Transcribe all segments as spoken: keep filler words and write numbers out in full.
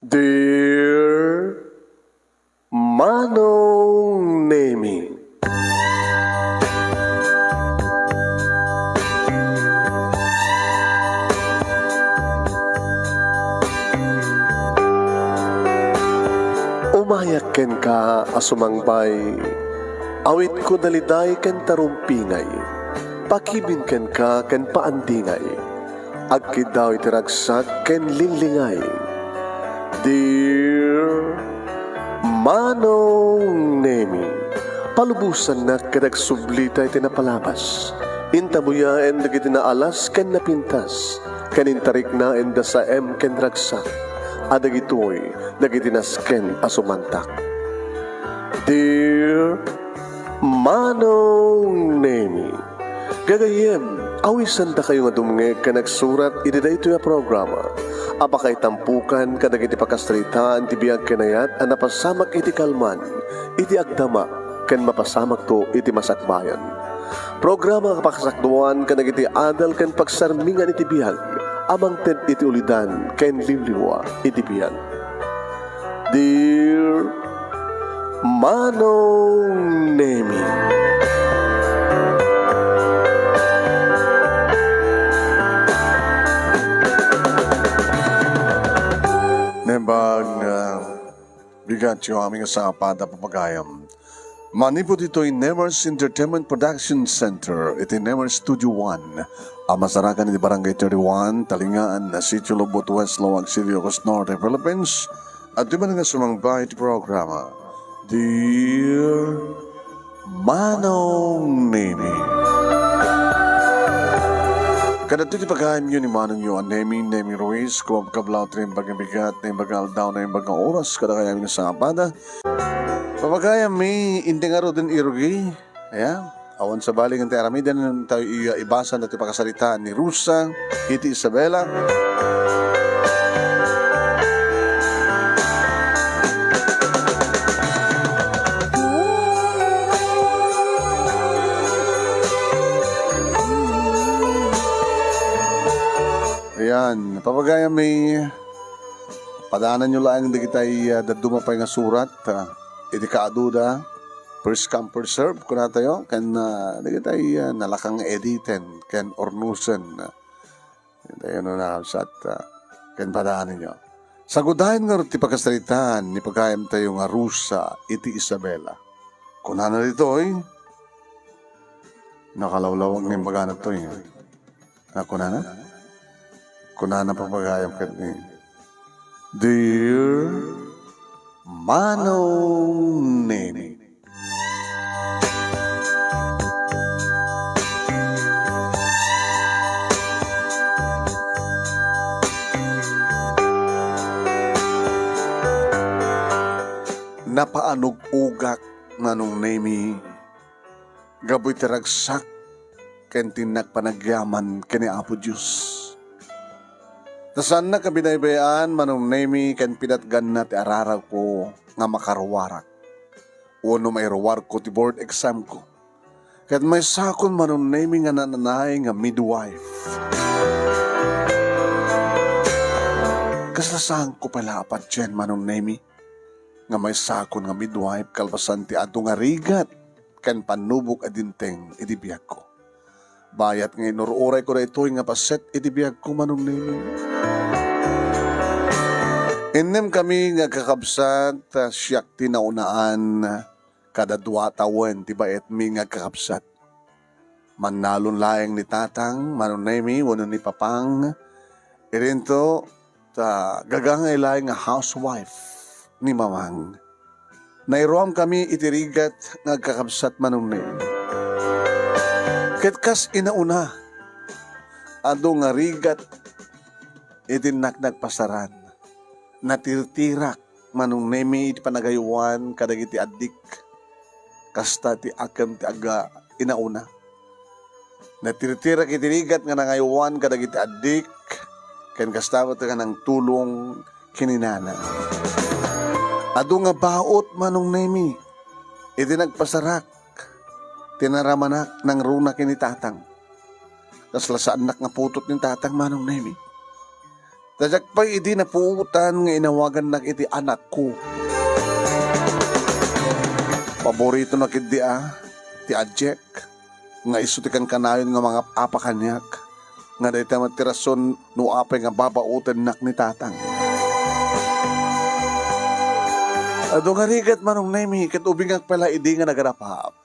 Dear Manong Nemi. Umayak kenka a sumangbay, awitko daliday ken tarumpingay, pakibin kenka ken paandingay. Agkiddaw iti ragsak ken linglingay. Dear Manong Nemi, palubosannak ket agsublita iti napalabas. Intabuyaen dagiti naalas ken napintas, ken intariknaen da saem ken ragsak, a dagitoy dagiti nasken a sumantak. Dear Manong Nemi, gagayyem, awisandakayo nga dumngeg ken agsurat iti daytoy a programa a pakaitampukan kadagiti pakasaritaan ti biag ken ayat a napasamak iti kalman, iti agdama, ken mapasamakto iti masakbayan. Programa a pakasakduan kadagiti adal ken pagsarmingan iti biag a mangted iti ulidan ken liwliwa iti biag. Dear Manong Nemi. Nembag, ah, bigat ti amin nga sangapad a papagayam. Manipud ditoy Nemers Entertainment Production Center iti Nemers Studio One a masarakan iti Barangay thirty-one, Talingaan, Sitio Lobot, West Laoag City, Ilocos Norte, Philippines. Adtoy man nga sumangba iti programa, Dear Manong Nemi. Kadagiti pagayamyo ni Manongyo a Nemi, Nemi Ruiz, kumapkablaw ti naimbag nga bigat, naimbag nga aldaw, naimbag nga oras, kadagiti amin nga sangapad a papagayam mi, indi ngaruden irugi. Ayan. Awan sabali nga ti aramiden tayo iya ibasa na ti pakasaritaan ni Rusa iti Isabela. Ayan, papagayam mi, padananyo laeng dagitay, ah, dadduma pay nga surat, ah, iti kaaduda, first come, first serve, kunatayo, ken, ah, dagitay, ah, nalaka nga editen, ken urnusen. Datayo no nakabsat, ah, ken padananyo. Sagudayen ngarud ti pakasaritaan ni pagayamtayo nga Rusa iti Isabela. Kunana ditoy, nakalawlawag nga imbagana toy. Nga kunana? Kunana papagayam ket ni, Dear Manong Nemi. Napaanug-ugak, Manong Nemi, gapu iti ragsak ken ti innak panagyaman ken ni Apo Dios. Ta saannak a binaybay-an, Manong Nemi, ken pinatganna ti ararawko nga makaruarak wenno mairuarko ti board exam ko. Ket maysakon, Manong Nemi, nga nananay nga midwife. Kasla saanko pay la a patien, Manong Nemi, nga maysakon nga midwife kalpasan ti adu nga rigat ken pannubok a dimteng iti biagko. Bayat nga inur-urayko daytoy nga paset iti biagko, Manong Nemi. Innem kami nga agkakabsat, ta siak ti naunaan kada dua tawen ti baetmi nga agkakabsat. Mannalon laeng ni Tatang, Manong Nemi, wenno ni Papang. Idinto, ta gagangay laeng nga housewife ni Mamang. Nairuam kami iti rigat nga agkakabsat, Manong Nemi. Ket kas inauna, adu nga rigat iti innak nagpasaran. Natirtirak, Manong Nemi, iti panagaywan kadagiti addik. Kasta ti akem ti aga inauna. Natirtirak iti rigat nga nangaywan kadagiti addik, ken kasta met nga nangtulong ken ni nana. Adu nga baut, Manong Nemi, iti nagpasarak, ti naramanak nangruna ken ni Tatang. Kasla saannak nga putot ni Tatang, Manong Nemi. Ta diak pay idi napuotan nga inawagannak iti anakko. Paborito na ketdi a ti Ajek nga isu ti kankanayon nga mangap-apa kaniak, nga dayta met ti rason no apay nga babaotennak ni Tatang. Adu ngarud, Manong Nemi, ket ubingak pay la idi nga nagarapaap.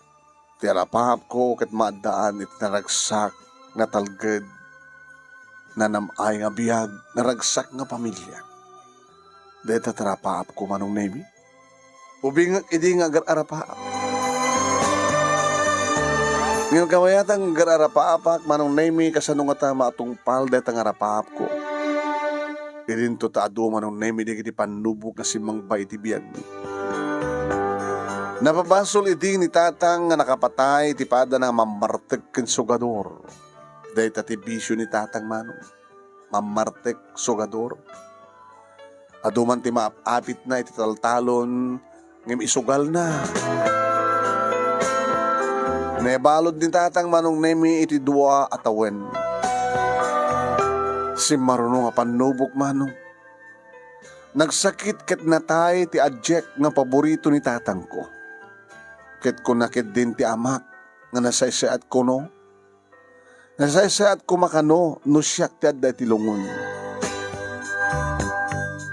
Ti arapaapko ket maaddaan iti naragsak, natalged, nanam-ay nga biag, naragsak nga pamilia. Dayta ti arapaapko, Manong Nemi. Ubingak idi nga agar-arapaap. Ngem kabayatan nga agar-arapaapak, Manong Nemi, kasano ngata matungpal dayta nga arapaapko? Idinto ta adu, Manong Nemi, dagiti pannubok nga simmangba iti biagmi. Napabasol idi ni Tatang nga nakapatay iti padana nga mammartek ken sugador. Dayta ti bisio ni Tatang, Manong. Mammartek, sugador. Adu man ti maap-apitna iti taltalon, ngem isugalna. Naibalud ni Tatang, Manong Nemi, iti dua a tawen. Simmaruno nga pannubok, Manong. Nagsakit ket natay ti Ajek nga paborito ni Tatangko. Ket kuna ketdin ti amak nga nasaysayaat kuno, nasaysayaat koma kano no siak ti adda iti lungon.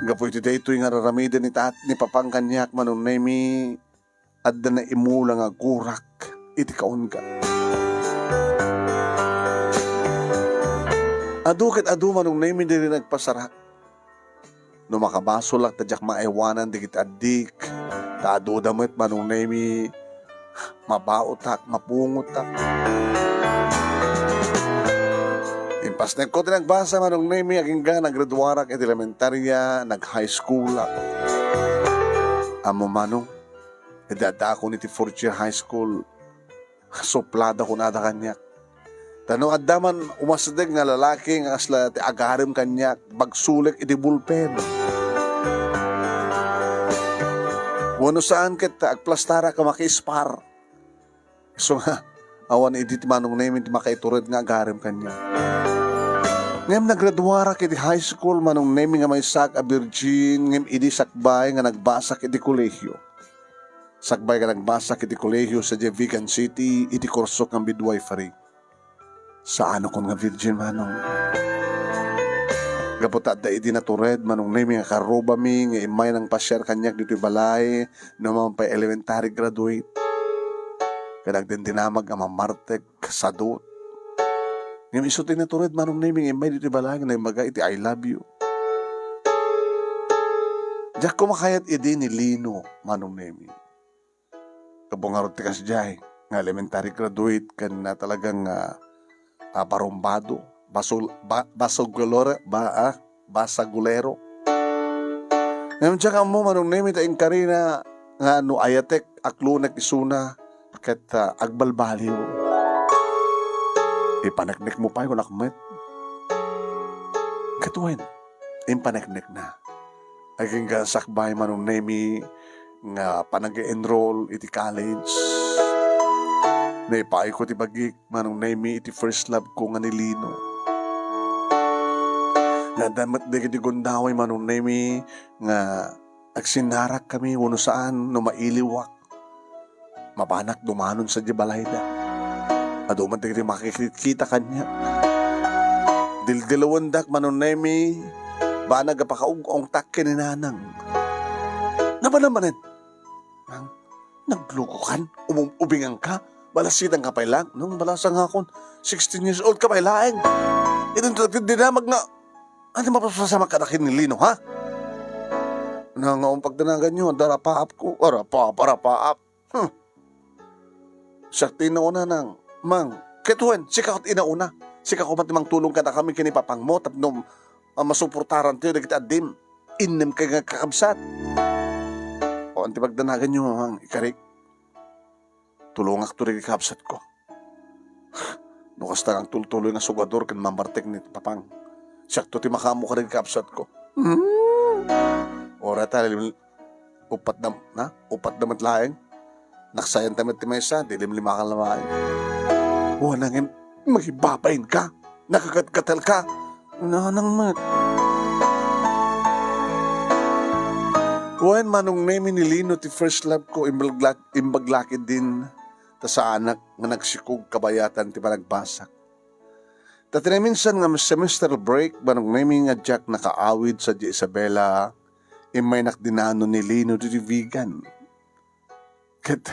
Gapu iti daytoy nga ar-aramiden ni tat-, ni Papang kaniak, Manong Nemi, adda naimula nga agurak iti kaunga. Adu ket adu, Manong Nemi, daydi nagpasarak. No makabasolak ta diak maaywanan dagiti addik, ta aduda met, Manong Nemi, mabaotak, mapungotak. Impasnekko ti nagbasa, Manong Nemi, agingga naggraduarak iti elementaria, nag-high schoolak. Ammo, Manong, idi addaakon iti fourth year high school, suplada kunada kaniak. Ta no adda man umasdeg nga lalaki nga kasla ti agarem kaniak, bagsolek iti bulpen. Wenno saan ket ta agplastarak a makiispar. Isu nga, awan idi ti Manong Nemi ti makaitured nga agarem kaniak. Ngem nagraduarak iti high school, Manong Nemi, nga maysak a virgin, ngem idi sakbay nga nagbasak iti kolehio. Sakbay nga nagbasak iti kolehio sadiay Vigan City iti kursok nga midwifery. Saanakon nga virgin, Manong. Gapu ta adda idi natured, Manong Nemi, nga karrubami nga immay nangpasiar kaniak ditoy balay, no man pay elementary graduate. Ket agdindinamag a mamartek, sadut. Ngem isu ti natured, Manong Nemi, nga immay ditoy balay nga naibaga iti "I love you." Diak koma kayat idi ni Lino, Manong Nemi. Gapu ngarud ti kasdiay nga elementary graduate ken, ah, talagang, ah, ah, barumbado, basul-, ba-, basagulero, ba-, ah, basagulero. Ngem diak ammo, Manong Nemi, ta inkarina nga no ayatek, aklonek isuna, ket, ah, agbalbaliw. Ipaneknekmo pay, kunak met. Ket wen, impaneknekna. Agingga sakbay, Manong Nemi, nga panag-enroll iti college. Naipaayko ti bagik, Manong Nemi, iti first love ko nga ni Lino. Nga adda met dagiti gundaway, Manong Nemi, nga agsinnarak kami wenno saan no mailiwak. Mapanak dumanon sadiay balayda. Adu met dagiti makitkita kaniak. Dildilawendak, Manong Nemi, banag a pakaug-ungtak ken ni Nanang. Nabanag manen, Nang, naglukokan? Umum-, ubinganka? Balasitangka pay laeng? Nang, balasa nga akon, sixteen years old ka pay laeng. Idinto ti dinamag nga, ania mapasamak kadakami ni Lino, ha? Nang, um, pagdanaganyo, adda arapaapko. Arapaap, arapaap. Hmm. Siak ti inauna, Nang. Mang, ket wen, sika ti inauna. Sika koma ti mangtulong kadakami ken ni Papangmo tapno, ah, masuportarantayo dagiti addim. Innem kay nga kakabsat. O, ania ti pagdanaganyo, Mang, ikarik? Tulongakto dagiti kakabsatko. No kasta nga agtultuloy nga sugador ken mamartek ni Papang, siakto ti makaammo kadagiti kakabsatko. Hmm. Uray ta, lim-, uppat da, na? Uppat da met laeng. Naksayanta met ti maysa, ti limlimakan laeng. Wen, ngem, makibabainka? Nakagatgatalka? Nanang met. Wen, Manong Nemi, ni Lino ti first love ko, imbaglak-, imbaglakidin, ta saanak nga nagsikog kabayatan ti panagbasak. Ta ti naminsan nga semester break, Manong Nemi, nga diak nakaawid sadiay Isabela, immaynak dinano ni Lino ditoy Vigan. Ket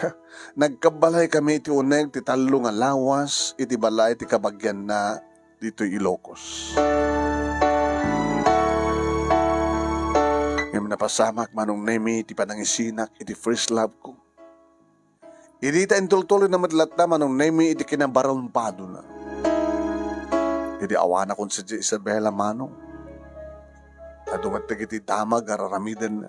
nagkabalaykami iti uneg ti tallo nga lawas iti balay ti kabagianna ditoy Ilocos. Ngem napasamak, Manong Nemi, ti panangisinak iti first love ko. Idi ta intultuloyna met latta, Manong Nemi, iti kinabarumpadona. Idi awanakon sadiay Isabela, Manong, adu met dagiti damag a raramidenna.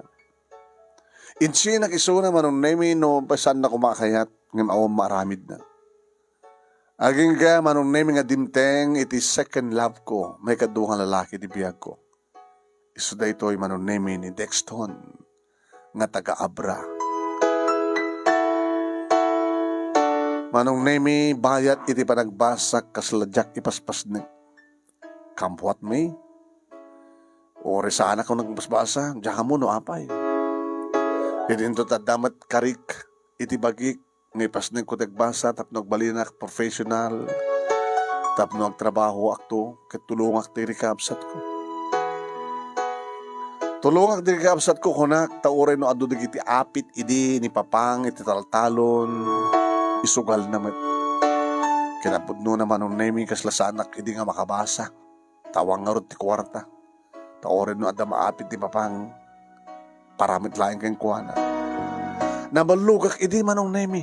Insinak isuna, Manong Nemi, no saanna koma a kayat, ngem awan maaramidna. Agingga, Manong Nemi, nga dimteng iti second love ko, maikadua nga lalaki ti biag ko. Isu daytoy, Manong Nemi, ni Dexton nga taga Abra. Manong Nemi, bayat iti panagbasak, kasla diak ipaspasnek. Come what may. Uray saanak a nagbasbasa, diak ammo no apay. Idinto ta adda met karik iti bagik nga ipasnekko ti agbasa tapno agbalinak professional, tapno agtrabahoakto, ket tulongak dagiti kakabsatko. Tulongak dagiti kakabsatko, kunak, ta uray no adu dagiti apit idi ni Papang iti taltalon, isugalna met. Kinapudnona, Manong Nemi, kasla saanak idi nga makabasa. Tawang ngarud ti kuarta. Ta uray no adda maapit ni Papang, para met laeng kenkuana. Naballogak idi, Manong Nemi.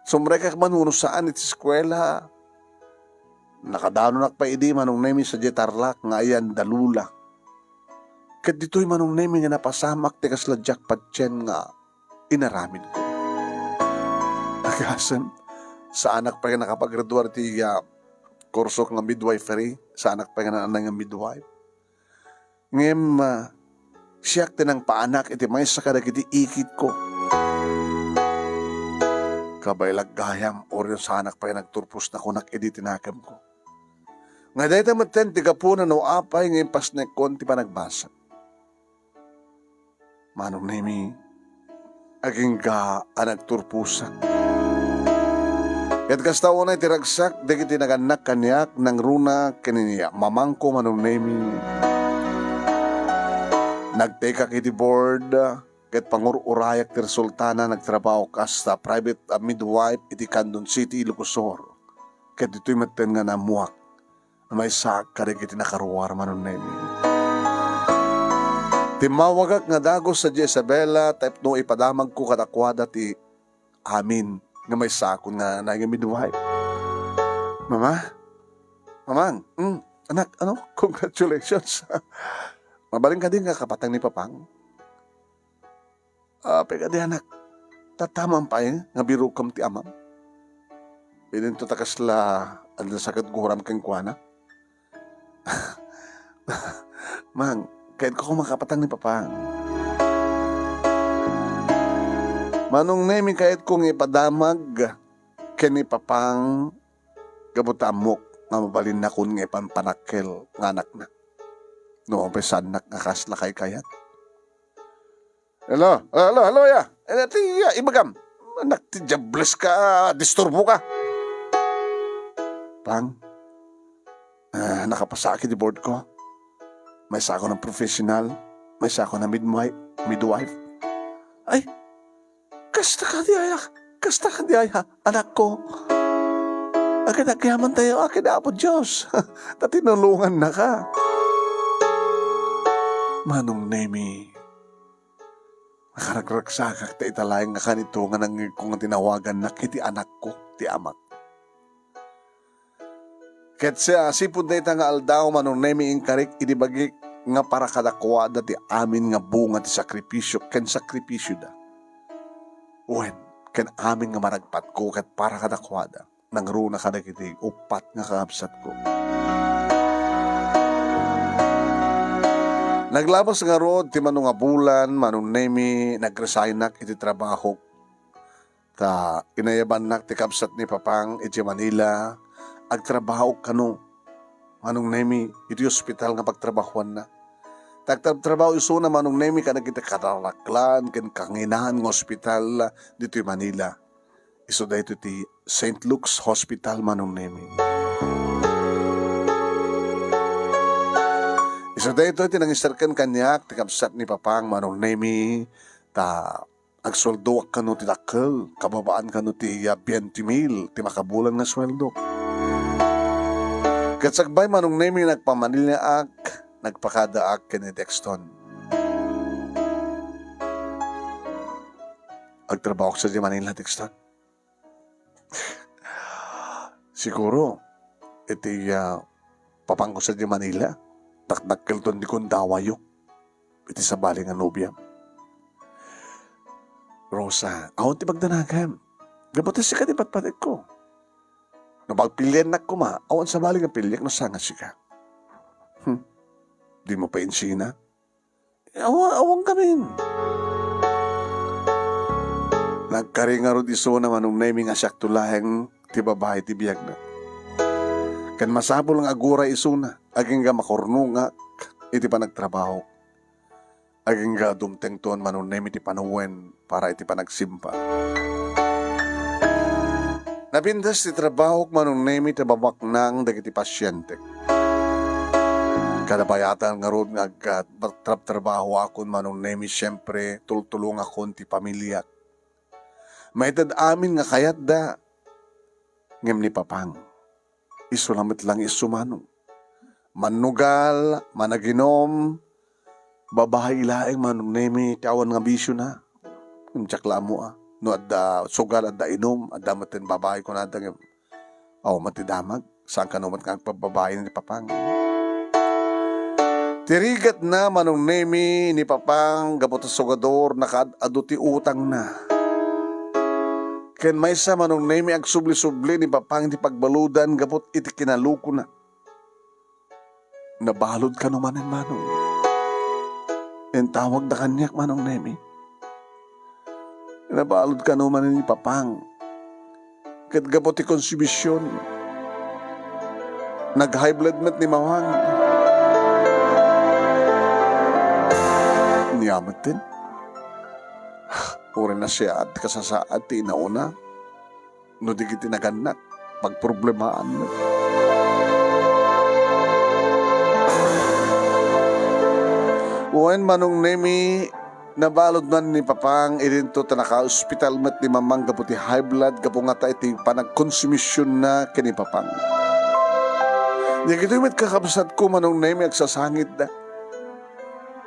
Sumrekak man wenno saan iti eskuela. Nakadanonak pay idi, Manong Nemi, sadiay Tarlac nga ayan da Lola. Ket ditoy, Manong Nemi, nga napasamak ti kasla diak patien nga inaramidko. Agasem, saanak pay nga nakapagraduar ti, ah, kurso nga midwifery, saanak pay nga naan-anay nga midwife. Ngem, ah, siak ti nangpaanak iti maysa kadagiti ikitko. Kabaelag gayam, uray saanak pay nagturpos nakunak idi tinakemko. Nga dayta metten ti gapuna no apay nga impasnekkon ti panagbasa. Manong Nemi, agingga a nagturposak. Ket kasta unay ti ragsak dagiti nagannak kaniak nangruna ken ni mamangko, Manong Nemi. Nagtekak iti board, ket pangur-urayak ti resultana, nagtrabaho kasta private, ah, midwife iti Candon City, Ilocos Sur. Ket ditoy metten nga naammoak. Maysaak kadagiti nakaruar, Manong Nemi. Timmawagak nga dagus sadiay Isabela tapno ipadamagko kadakuada ti amin nga maysakon nga naging midwife. Mama? Mamang? Mm, anak, ano? Congratulations. Mabalin kadi nga kapatang ni Papang? Ah, apay kadi, anak, tatta man pay nga birokem ti amam? Idinto ta kasla adda sa ket guram kenkuana. Mang, kayatko koma kapatang ni Papang. Manong Nemi, kayatko nga ipadamag ken ni Papang gapu ta ammok nga mabalinnakon nga ipanpanakkel nga anakna. No, apay saannak nga kasla kaykayat. Hello? Hello, hello, hello, ya. Eh, ti, ya, ibagam. Anak ti Diables ka, disturbo ka. Pang, ah, nakapasaak iti board ko. Maysakon a professional, maysakon a midwi-, midwife. Ay, kasta kadi aya, kasta kadi aya, anakko. Agin-agyamantayo ken Apo Dios. Ta tinulongannaka. Manong Nemi, nakaragragsakak ta ita laeng nga kanito nga nangngegko nga tinawagannak iti anakko ti amak. Ket siasipud dayta nga aldaw, Manong Nemi, inkarik idi bagik nga para kadakuada ti amin nga bunga ti sakripisio ken sakripisioda. Wen, ken amin nga maragpatko ket para kadakuada, nangruna kadagiti uppat nga kakabsatko. Naglabas ngarud ti mano nga bulan, Manong Nemi, nagresignak iti trabahok. Ta inayabannak ti kabsat ni Papang idiay Manila, agtrabaho kano, Manong Nemi, iti ospital nga pagtrabahoanna. Nagtrabtrabaho isuna, Manong Nemi, kadagiti kararaklan ken kanginaan nga ospital ditoy Manila. Isu daytoy ti Saint Luke's Hospital, Manong Nemi. Isu daytoy ti nangiserken kaniak ti kabsat ni Papang, Manong Nemi, ta agsueldoak kano ti dakkel, kababaan kano ti, ah, twenty mil ti makabulan nga sueldok. Ket sakbay, Manong Nemi, nagpamanilaak, nagpakadaak ken ni Dexton. Agtrabahoak sadiay Manila, Dexton. Siguro, iti, ah, papangko sadiay Manila, dakdakkelton ti kundawayo iti sabali nga nobiam. Rosa, awan ti pagdanagam. Gapu ta sika ti patpatekko. No pagpiliannak koma, awan sabali nga piliak no saan nga sika. Hmm. Dimo pay insina? Awa-, awan kamin. Nagkari ngarud isuna, Manong Nemi, nga siakto laeng ti babai ti biagna. Ken masapul nga aguray isuna, agingga makurnongak iti panagtrabaho. Agingga dumtengton, Manong Nemi, ti panawen para iti panagsimba. Napintas ti trabahok, Manong Nemi, ta mabaknang dagiti pasientek. Kada bayatan ngarud nga agtrabtrabahoakon, Manong Nemi, siempre, tultulongakon ti pamiliak. Maited amin nga kayatda, ngem ni Papang, isu la met lang isu, Manong. Mannugal, managinum, babai laeng, Manong Nemi, ti awan nga bisiona. Ngem diak la ammo a. No adda sugal, adda inum, adda metten babai kunada, ngem awan met ti damag. Saan kano met nga agpabbabai ni Papang. Ti rigatna, Manong Nemi, ni Papang, gapu ta sugador, nakaad-adu ti utangna. Ken maysa, Manong Nemi, agsubli-subli ni Papang iti pagbaludan gapu iti kinalukona. Nabalud kano manen, Manong. Intawagda kaniak, Manong Nemi. Nabalud kano manen ni Papang. Ket gapu ti konsumision, nag-high blood met ni Mamang. Nia metten, uray nasiaat ti kasasaad ti inauna. No dagiti nagannak, pagproblemaan met. Wen, Manong Nemi, nabalud man ni Papang idinto ta naka-ospital met ni Mamang gapu ti high blood, gapu ngata iti panagkonsumisionna ken ni Papang. Dagitoy met kakabsatko, Manong Nemi, agsasangitda.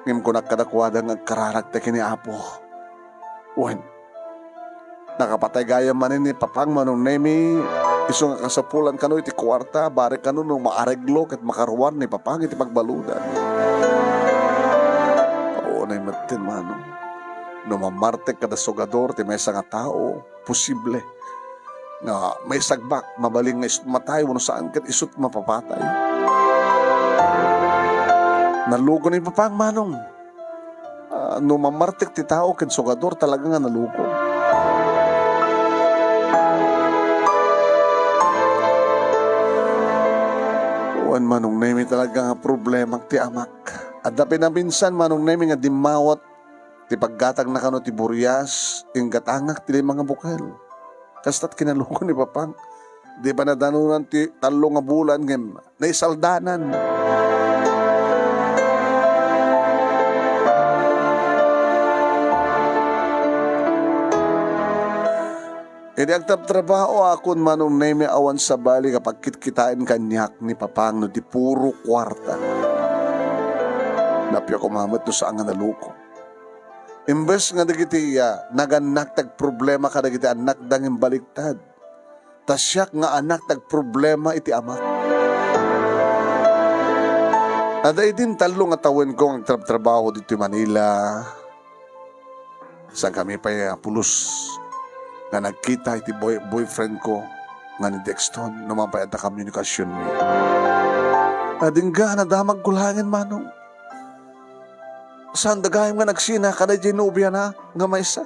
Ngem kunak kadakuada nga agkararagta ken ni Apo. Wen, nakapatay gayam manen ni Papang, Manong Nemi, isu nga kasapulan kano iti kuarta, barek kano no maareglo ket makaruar ni Papang iti pagbaludan. Unay metten, Manong. No mamartek kada sugador ti maysa nga tao, posible nga maisagbak, mabalin nga isut' matay wenno saan ket isut' mapapatay. Naluko ni Papang, Manong. Ah, no mamartek ti tao ken sugador, talaga nga naluko. Wen, Manong Nemi, talaga nga problema ti amak. Adda pinaminsan, Manong Nemi, nga dimmawat ti paggatangna kano ti burias, inggatangak ti lima nga bukel. Kasta't kinaluko ni Papang. Di pa nadanonan ti tallo nga bulan ngem naisaldanan. Idi agtrabtrabahoakon, Manong Nemi, awan sabali nga pagkitkitaen kaniak ni Papang no di puro kuarta. Nappiak koma met no saan nga naluko. Imbes nga dagiti, ah, nagannak ti agproblema kadagiti annakda ngem baliktad. Ta siak nga anak ti agproblema iti amak. Adda idin tallo nga tawenko nga agtrabtrabaho ditoy Manila. Saankami pay a pulos nga nagkita iti boy-, boyfriend ko nga ni Dexton no man pay adda komunikasionmi. Adingga, nadamagko laengen, Manong. Saanda gayam nga nagsina kadaydiay nobiana nga maysa.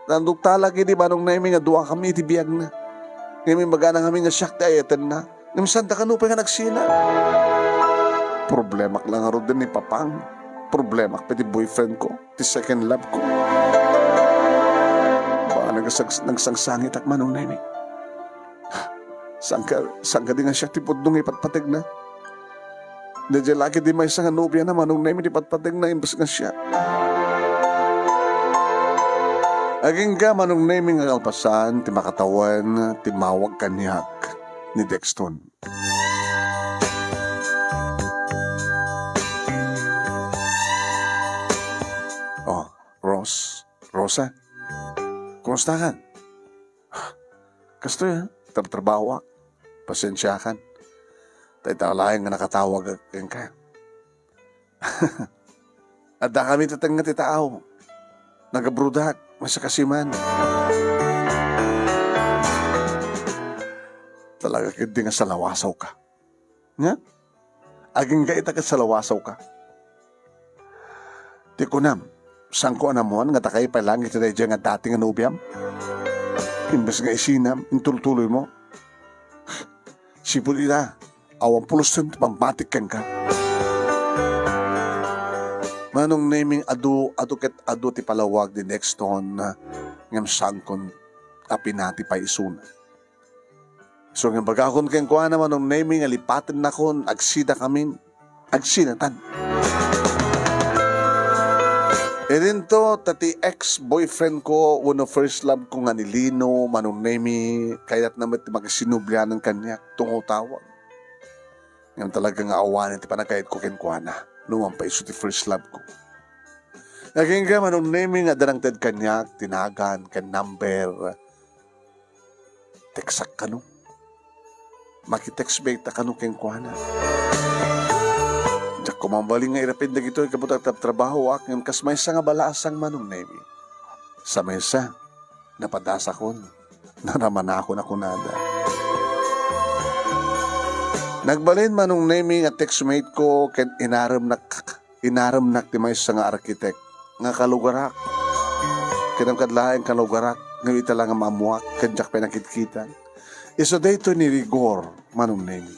Nanduktalak idi, Manong Nemi, nga duakami iti biagna. Ngem imbagana ngamin nga siak ti ayatenna. Ngem saanda kano pay nga nagsina. Problemak la ngarud ni Papang. Problemak pay ti boyfriend ko, ti second love ko. Ba, nagsag-, nagsangsangitak, Manong Nemi. Sangka, sangka di nga siak ti pudno nga ipatpategna. Daydiay la ketdi maysa nga nobiana, Manong Nemi, ti patpategna imbes nga siak. Agingga, Manong Nemi, nga kalpasan ti makatawen ti mawag kaniak ni Dexton. Oh, Ros-, Rosa, kumusta kan? Kastoy, ha? Trabtrabahoak. Pasensiakan. Ta ita laeng nga nakatawag kenka. Adda kami tatengnga ti taaw. Nagabrodak, masakasiman. Talaga ketdi nga salawasawka. Nga? Agingga ita ket salawasawka. Ti kunam, saanko a naammoan nga dakay pay laeng iti daydiay nga dati nga nobiam? Imbes nga isinam, intultuloymo. Sipud ita, awan pulusen ti pammatik kenka. Manong Neming, adu, adu ket adu ti palawag ni Dexton, ngem saankon a pinati pay isuna. So, nga imbagakon kenkuana, Manong Nemi, nga lipatennakon, agsidakamin, agsinatan. Idinto, ta ti ex-boyfriend ko, wenno first love ko nga ni Lino, Manong Nemi, kayatna met ti makisinobianan kaniak, tungotawag. Ngem talaga nga awanen ti panagayatko kenkuana, no mapaiso ti first love ko. Agingga, Manong Nemi, nga adda nangted kaniak, ti nagan, ken number, Textak kano. Makitext bay ta kano kenkuana. Diak ko mabalin nga irapid dagitoy gapu ta trabtrabahoak ngem kas maysa nga balaasang, Manong Nemi. Sa maysa, napadasakon. Naramanakon a kunada. Nagbalin, Manong Nemi, nga textmate ko ken inaremnak Inaremnak ti maysa nga arkitek nga kalugarak. Ket inkad laeng kalugarak, ngem ita la nga maammoak, ken diak pay nakitkitan. Isu daytoy ni Rigor, Manong Nemi.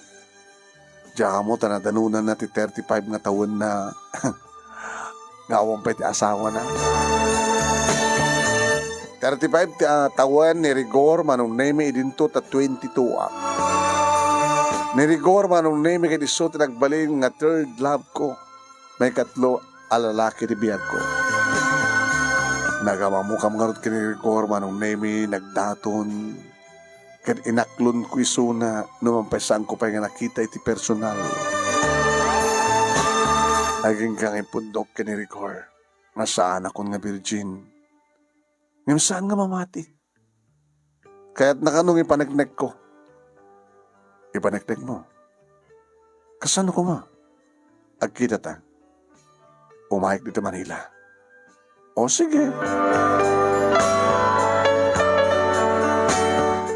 Diak ammo ta nadanonanna ti thirty-five nga tawenna nga awan pay ti asawana. Thirty-five ti, ah, tawen ni Rigor, Manong Nemi, idinto ta twenty-two ak. Ni Rigor, Manong Nemi, ket isu ti nagbalin nga third love ko. Maikatlo a lalaki ti biagko. Nagamammokam ngarud ken ni Rigor, Manong Nemi, nagdaton. Ket inaklonko isuna, no mapaisaanko pay nga nakita iti personal. Agingga nga impundok ken ni Rigor, nga saanakon nga virgin. Ngem saan nga mamati. Kayatna kano nga ipaneknekko? Ipaneknekmo? Kasano koma? Agkitata. Umayek dita Manila. O, sige.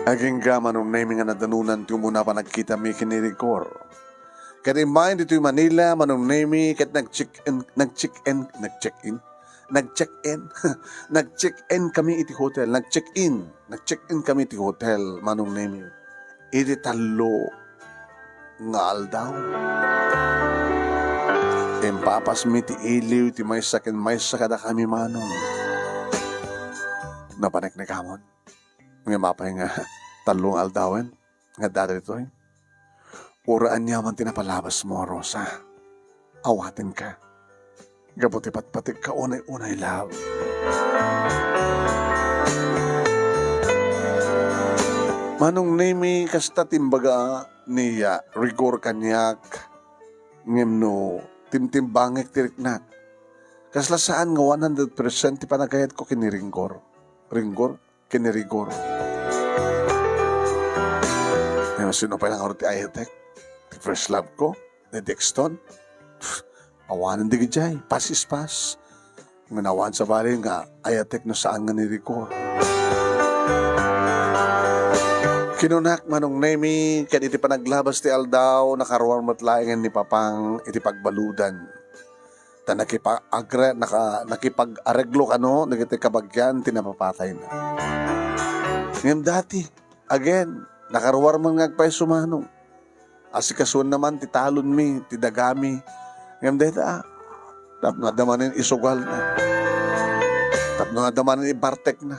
Agingga, Manong Nemi, nga nadanunan ti umuna panagkitami ken ni Rigor. Ket immay ditoy Manila, Manong Nemi, ket nag-check-in, nag-check-in, nag-check-in? Nag-check-in. Nag-check-in kami iti hotel. Nag-check-in. Nag-check-in kami iti hotel, Manong Nemi. Iti tallo nga aldaw, impapasmi ti iliw ti maysa ken maysa kadakami, Manong. Napaneknekamon. Ngem apay nga tallo nga aldawen? Nga daytoy, uray aniaman ti napalabasmo, Rosa. Awatenka. Gapu ti patpategka unay-unay, love. Manong Nemi, kasta ti imbaga ni, ah, Rigor kaniak, ngem no timtimbangek ti riknak, kasla saan nga one hundred percent ti panagayatko ken ni Ringgor. Ringgor? Ken ni Rigor. Ngem sino pay la ngarud ti ayatek? Ti first love ko, ni Dexton. Pff, awanen dagijay, pass is pass. Ngem awan sabali nga ayatek no saan nga ni Rigor. Kinunak, Manong Nemi, ket iti panaglabas ti aldaw, nakaruar met laengen ni Papang iti pagbaludan. Ta nakipa-, agre-, naka-, nakipag-areglo kano dagiti kabagian ti napapatayna. Ngem dati, again, nakaruar man nga agpayso, Manong. Asikasuenna man ti talonmi, ti dagami. Ngem dayta, tapno adda manen isugalna. Tapno adda manen ibartekna.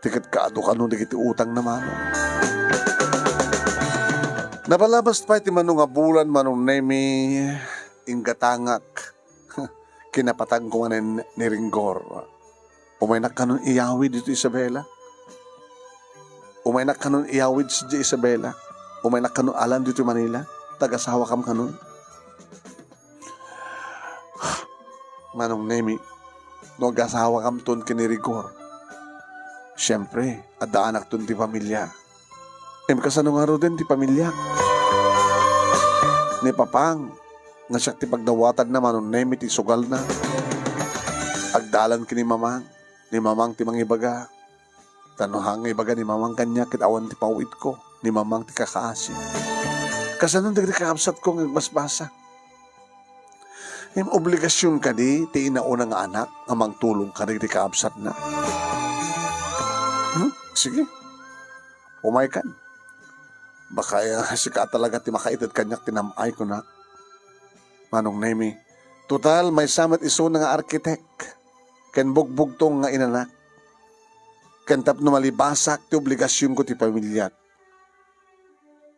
Ti ket kaadu kano dagiti utangna, Manong. Napalabas pay ti mano nga bulan, Manong Nemi, inggatangak. Kinapatangko manen ni Ringgor. Umaynak kanon iyawid ditoy Isabela. Umaynak kanon iyawid sadiay Isabela. Umaynak kanon alan ditoy Manila. Tagasawakam kanon. Manong Nemi, no agasawakamton ken ni Rigor, siempre, adda anakton ti pamilia. Ngem kasano ngaruden ti pamiliak? Ni Papang, nga siak ti pagdawatanna, Manong Nemi, ti sugalna. Agdalan ken ni Mamang. Ni Mamang ti mangibaga. Ta no haan nga ibaga ni Mamang kaniak ket awan ti paw-itko. Ni Mamang ti kakaasi. Kasano dagiti kakabsatko nga agbasbasa? Ngem obligasion kadi ti inauna nga anak nga mangtulong kadagiti kakabsatna? Hmm? Sige. Umaykan. Baka, eh, sika talaga ti makaited kaniak ti nam-ay, kunak. Manong Nemi, total, maysa met isuna nga arkitek ken bugbugtong nga inanak. Ken tapno malibasak ti obligasionko ti pamiliak,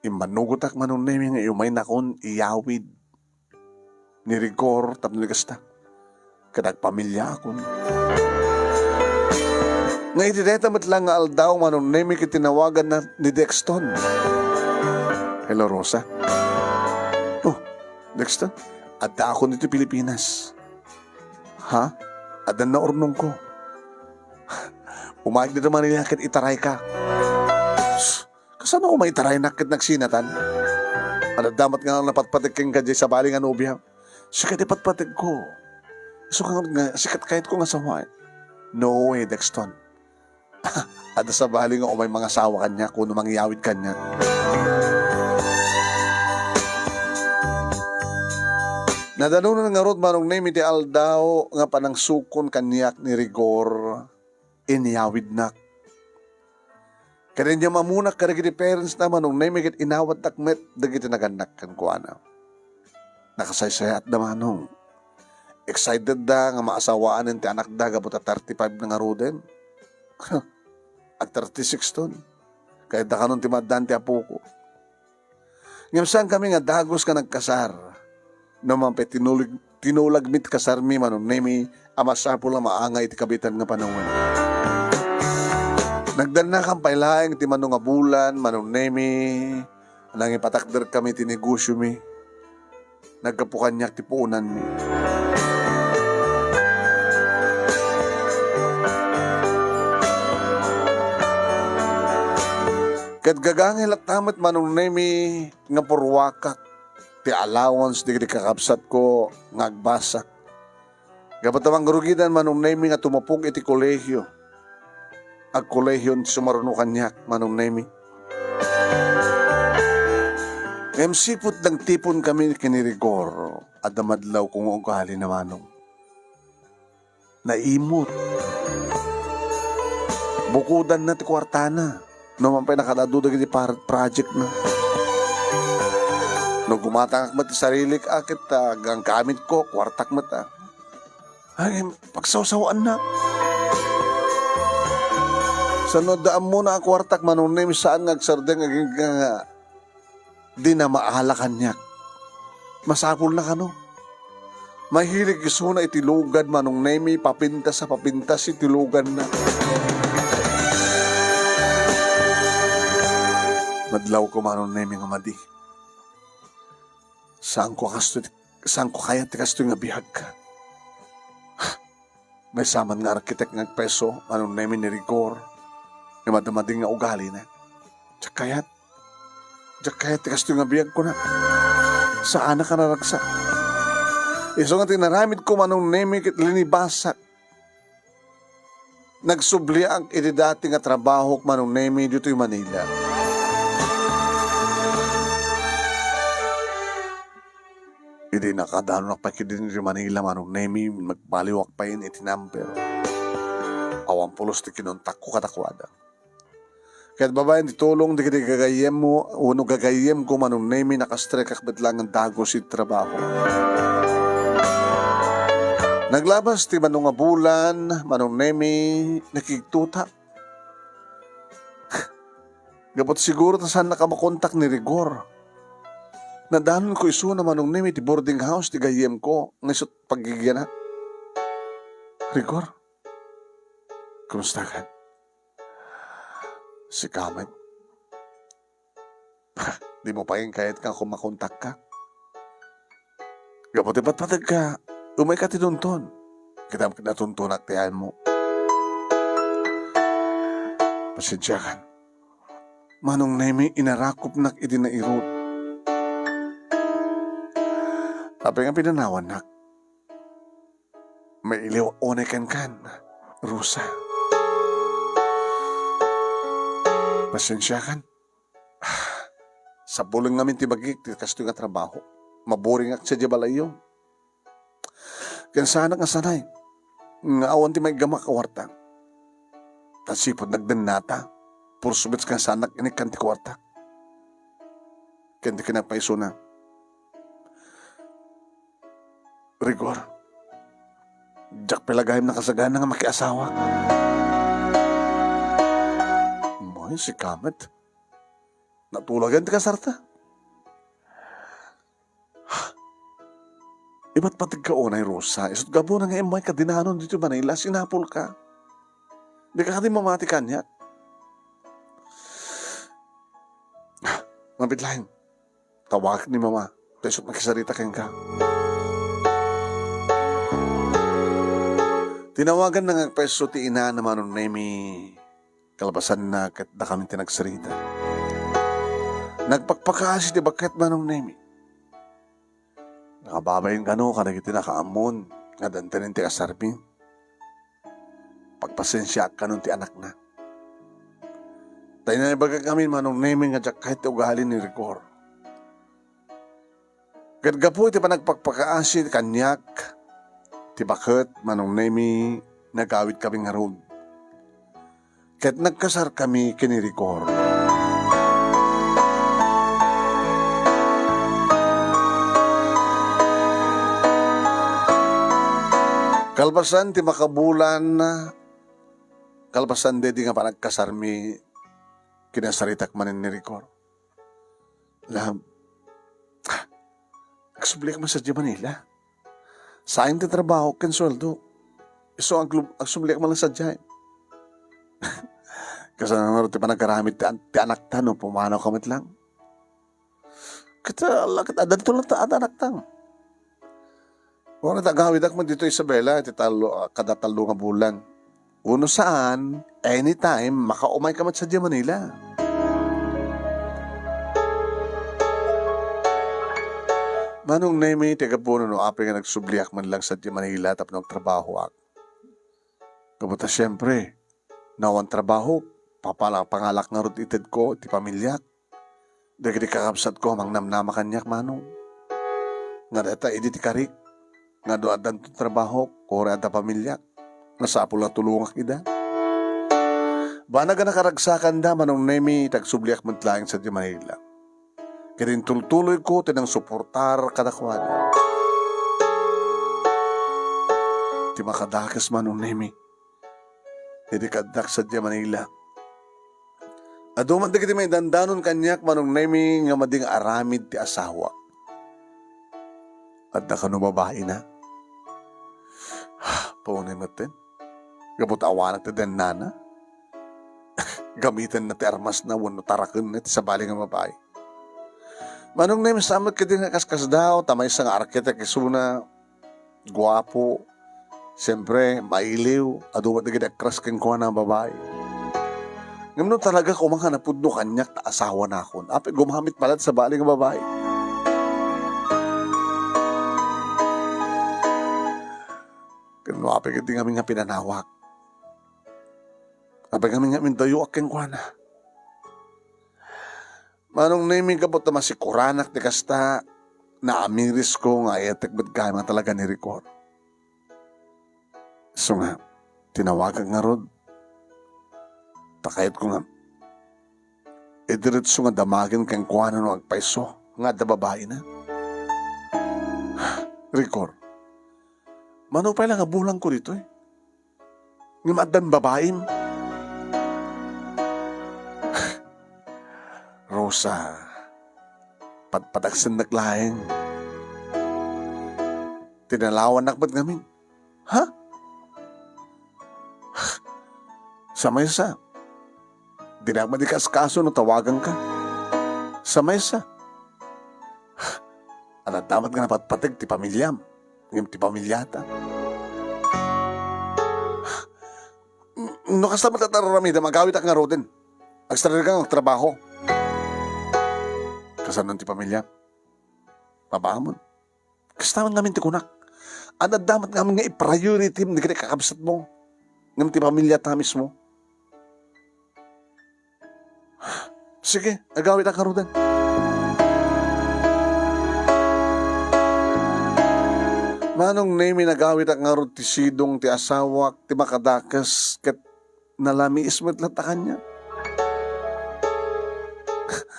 immanugotak, Manong Nemi, nga umaynakon iyawid ni Rigor tapno ni kasta, ket agpamiliakon. Nga iti dayta met la nga aldaw, Manong Nemi, ket tinawaganna ni Dexton. Hello, Rosa. Oh, Dexton, addaakon ditoy Pilipinas. Ha? Addan naurnongko. Umayka ditoy Manila ket itarayka. Kasano ko maitaraynak ket nagsinatan? Adda met nga napatpategko kenka diay sabali nga nobia. Sika ti patpategko. Isu nga, nga sika ti kayatko nga asawaen. No way, Dexton. Adda sabali nga umay mangasawa kaniak wenno mangyawid kaniak. Nadanonan ngarud, Manong Nemi, ti aldaw nga panangsukon kaniak ni Rigor. Inyawidnak. Ket inyam-ammonak kadagiti parentsna, Manong Nemi, ket inawatdak met dagiti nagannak kenkuana. Nakasaysayaatda, Manong. Excitedda nga maasawaanen ti anakda gapu ta thirty-five na ngaruden. Ag-thirty-six ton. Kayatda kanon ti maaddaan ti apoko. Ngem saankami nga dagus nga nagkasar. No man pay tinulig-, tinulag met ti kasarmi, Manong Nemi, a masapul a maangay iti kabiitan nga panawen. Nagdannakan pay laeng ti mano nga bulan, Manong Nemi, nangipatakderkami ti negosiomi. Naggapu kaniak ti puonanmi. Ket gagangay latta met, Manong Nemi, nga purruakak ti allowance dagiti kakabsatko nga agbasak. Gapu ta mangrugidan, Manong Nemi, nga tumupog iti kolehio. Agkolehion ti sumaruno kaniak, Manong Nemi. Ngem sipud nagtiponkami ken ni Rigor, adda madlawko nga ugalina, Manong. Naimut. Bukodanna ti kuartana. No man pay nakaad-adu dagiti par-, projectna. No gumatangak met ti sarilik, a, ket, a, ganggamitko, kuartak met, a. Ay, pagsawsawaanna. Saan no adda ammona a kuartak, Manong Nemi, saan nga agsardeng agingga nga dina maala kaniak. Masapulna kano. Mahilig isuna iti lugad, Manong Nemi, papintas a papintas iti luganna. Madlawko, Manong Nemi, nga madi. Saanko kastoy, saanko kayat ti kastoy nga biag. Maysa man nga arkitek nga agpayso, Manong Nemi, ni Rigor, nga madamadi nga ugalina. Diak kayat. Diak kayat ti kastoy nga biag, kunak. Saanak a naragsak. Isu nga ti inaramidko, Manong Nemi, ket linibasak. Nagsubliak iti dati nga trabahok, Manong Nemi, ditoy Manila. Idi nakadanonak pay ketdi iti Manila, Manong Nemi, nagbaliwak pay iti number. Awan pulos ti kinontakko kadakuada. Ket babaen ti tulong dagiti gagayyemmo wenno gagayyemko, Manong Nemi, nakastrikak met laeng nga dagus iti trabaho. Naglabas ti mano nga bulan, Manong Nemi, nakigtutak. Gapu ta siguro ta saannak a makontak ni Rigor. Nadanonko isuna, Manong Nemi, ti boarding house ti gayyemko nga isu ti paggigianak. Rigor, kumusta ka? Sika met. Dimo pay kayat nga makontakka. Gapu ti patpategka, umayka ti Tonton. Kitaem ket natontonak ti ayanmo. Pasensiakan. Manong Nemi, inarakupnak iti nairut. Apay nga pinanawannak? Mailiw unay kenkan, Rosa. Pasensiakan. Sapulen ngamin ti bagik ti kastoy nga trabaho. Maboringak sadiay balayyo. Ken saanak nga sanay nga awan ti maiggamak a kuarta. Ta sipud nagdennata, pursubit nga saanak inikkan ti kuarta. Ken ti kinapayso na, Rigor, diak pay la gayam nakasagana nga makiasawa. Moy, sika met. Natulagan ti kasarta. Ipatpategka unay, Rosa. Isut' gapuna nga immayka dinanon ditoy Manila, sinapulka. Dika kadi mamati kaniak. Mabiit laeng. Tawagak ni Mama. Ta isut' makisarita kenka. Tinawaganna nga agpayso ti inana, Manong Nemi. Kalpasanna, ket dakami ti nagsarita. Nagpakpakaasi ti baket, Manong Nemi. Nakababain kano kadagiti nakaammon nga addanten ti kasarmi. Pagpasensiaak kanon ti anakna. Ta naibagak ngamin, Manong Nemi, nga diak kayat ti ugali ni Rigor. Ket gapu iti panagpakpakaasi kaniak ti baket, Manong Nemi, nagawidkami ngarud. Ket nagkasarkami ken ni Rigor. Kalpasan ti makabulan, kalpasan daydi nga panagkasarmi, kinasaritak manen ni Rigor. Love, agsubliak man sadiay Manila. Saan ti trabaho ken sueldo. Isu aglu-, agsubliak man lang sadiay. Kasano ngarud ti panagaramid ti an-, ti anakta no pumanawka met lang? Ket, ah, la ket addanto lang ta-, adda anakta. Wen, nagawidakon ditoy Isabela iti tallo, ah, kada tallo nga bulan. Wenno saan, anytime, makaumayka met sadiay Manila. Manong Nemi, ti gapuna no apay nga nagsubliak man lang sadiay Manila tapno agtrabahoak. Gapu ta, siempre, no awan trabaho, papala-, pangalak ngarud itedko iti pamiliak. Dagiti kakabsatko a mangnamnama kaniak, Manong. Nga dayta idi ti karik, nga no addanto trabaho, uray adda pamiliak, masapul a tulongak ida. Banag a nakaragsakanda, Manong Nemi, ti agsubliak met laeng sadiay Manila. Ket intultuloyko ti nangsuportar kadakuada. Ti makadakes, Manong Nemi, idi kaaddak sadiay Manila, adu met dagiti maidandanon kaniak, Manong Nemi, nga madi nga aramid ti asawak. Adda kano babaina? Paunay metten. Gapu ta awanak ti dennana. Gamitenna ti armasna wenno tarakenna ti sabali nga babai. Manong Nemi, saan met kadi nga kaskasdaaw, ta maysa nga arkitek isuna, guapo, siempre, mailiw, adu met dagiti agkras kenkuana a babai. Ngem no talaga koma nga napudno kaniak ta asawanakon, apay gumamit pay laeng ti sabali nga babai? Ken no apay ketdi ngamin nga pinanawak? Apay ngamin nga mindayoak kenkuana? Manong Nemi, gapu ta masikuranak ti kasta, naamirisko nga ayatek met gayam nga talaga ni Rigor. Isu nga, tinawagak ngarud. Ta kayatko nga Idiretso nga damagen kenkuana no agpayso nga adda babaina. Rigor, mano pay la nga bulangko ditoy? Ngem addan babaim? Rosa, padpadagsennak laeng. Tinalawannak met ngamin. Ha? Sa maysa, dinak met ikaskaso no tawaganka. Sa maysa, adda met nga napatpateg ti pamiliam, ngem ti pamiliata. No kasta met ti aramidem, agawidak ngaruden. Agsarirka nga agtrabaho. Kasano ti pamiliam? Babaam. Kasta man ngamin ti kunak. Adda met ngamin nga i-priority mo dagiti kakabsatmo. Ngem ti pamiliata mismo. Sige, agawidak ngaruden. Manong Nemi, nagawidak ngarud ti sidong ti asawak, ti makadakes, ket nalamiis met latta kaniak.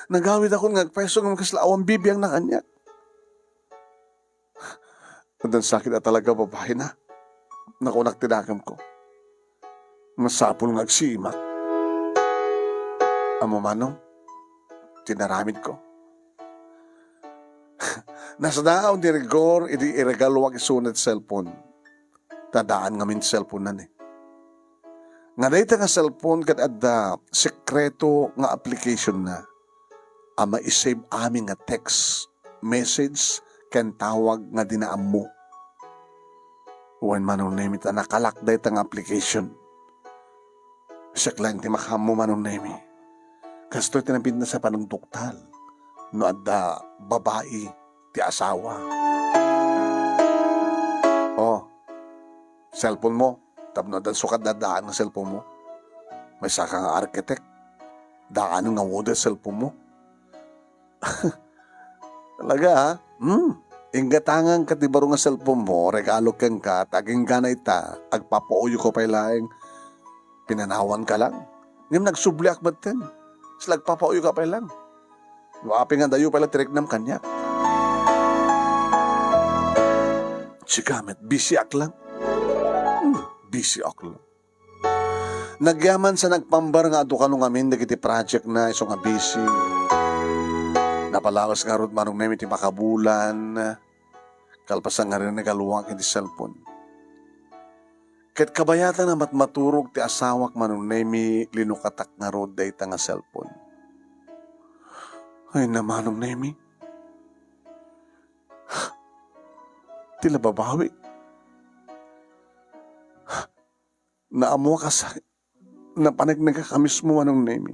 Nagawidakon nga agpayso ngem kasla awan bibiangna kaniak. Addan sakit a talaga babaina. Nakunak ti dakemko. Masapul nga agsiimak. Ammom, Manong, ti inaramidko. Nasdaaw ni Rigor idi iregaluak isuna ti cellphone. Ta addaan ngamin ti cellphone-na ni. Nga dayta nga cellphone ket adda sekreto nga application-na a maisave amin nga text, message, ken tawag nga dina ammo. Wen, Manong Nemi, ta nakalock dayta nga application. Siak laeng ti makaammo, Manong Nemi. Kastoy ti nabinnas a panagduktal no adda babai ti asawa. Oh, cellphone mo, tapno adda sukad daddaan nga cellphone mo. Maysaka nga architect, daanen nga model cellphone mo. Talaga, ha? Hmm? Inggatanganka ti baro nga cellphone mo, regalo kenka, ta agingga ita, agpapauyok pay laeng. Pinanawanka lang. Ngem nagsubliak metten. Kasla agpapauyok pay lang. No apay nga adayo pay la ti riknam kaniak. Sika met, busy-ak lang. Hmm, busy-ak lang. Nagyaman sa nagpambar nga adu kano ngamin dagiti project-na isu nga busy. Napalawas ngarud, Manong Nemi, ti makabulan. Kalpasan nga rinegaluak iti cellphone. Ket kabayatan a matmaturog ti asawak, Manong Nemi, linukatak ngarud dayta nga cellphone. Ay na, Manong Nemi. Ti la babawi. Naammoak a sa-, napaneknekak a mismo, Manong Nemi.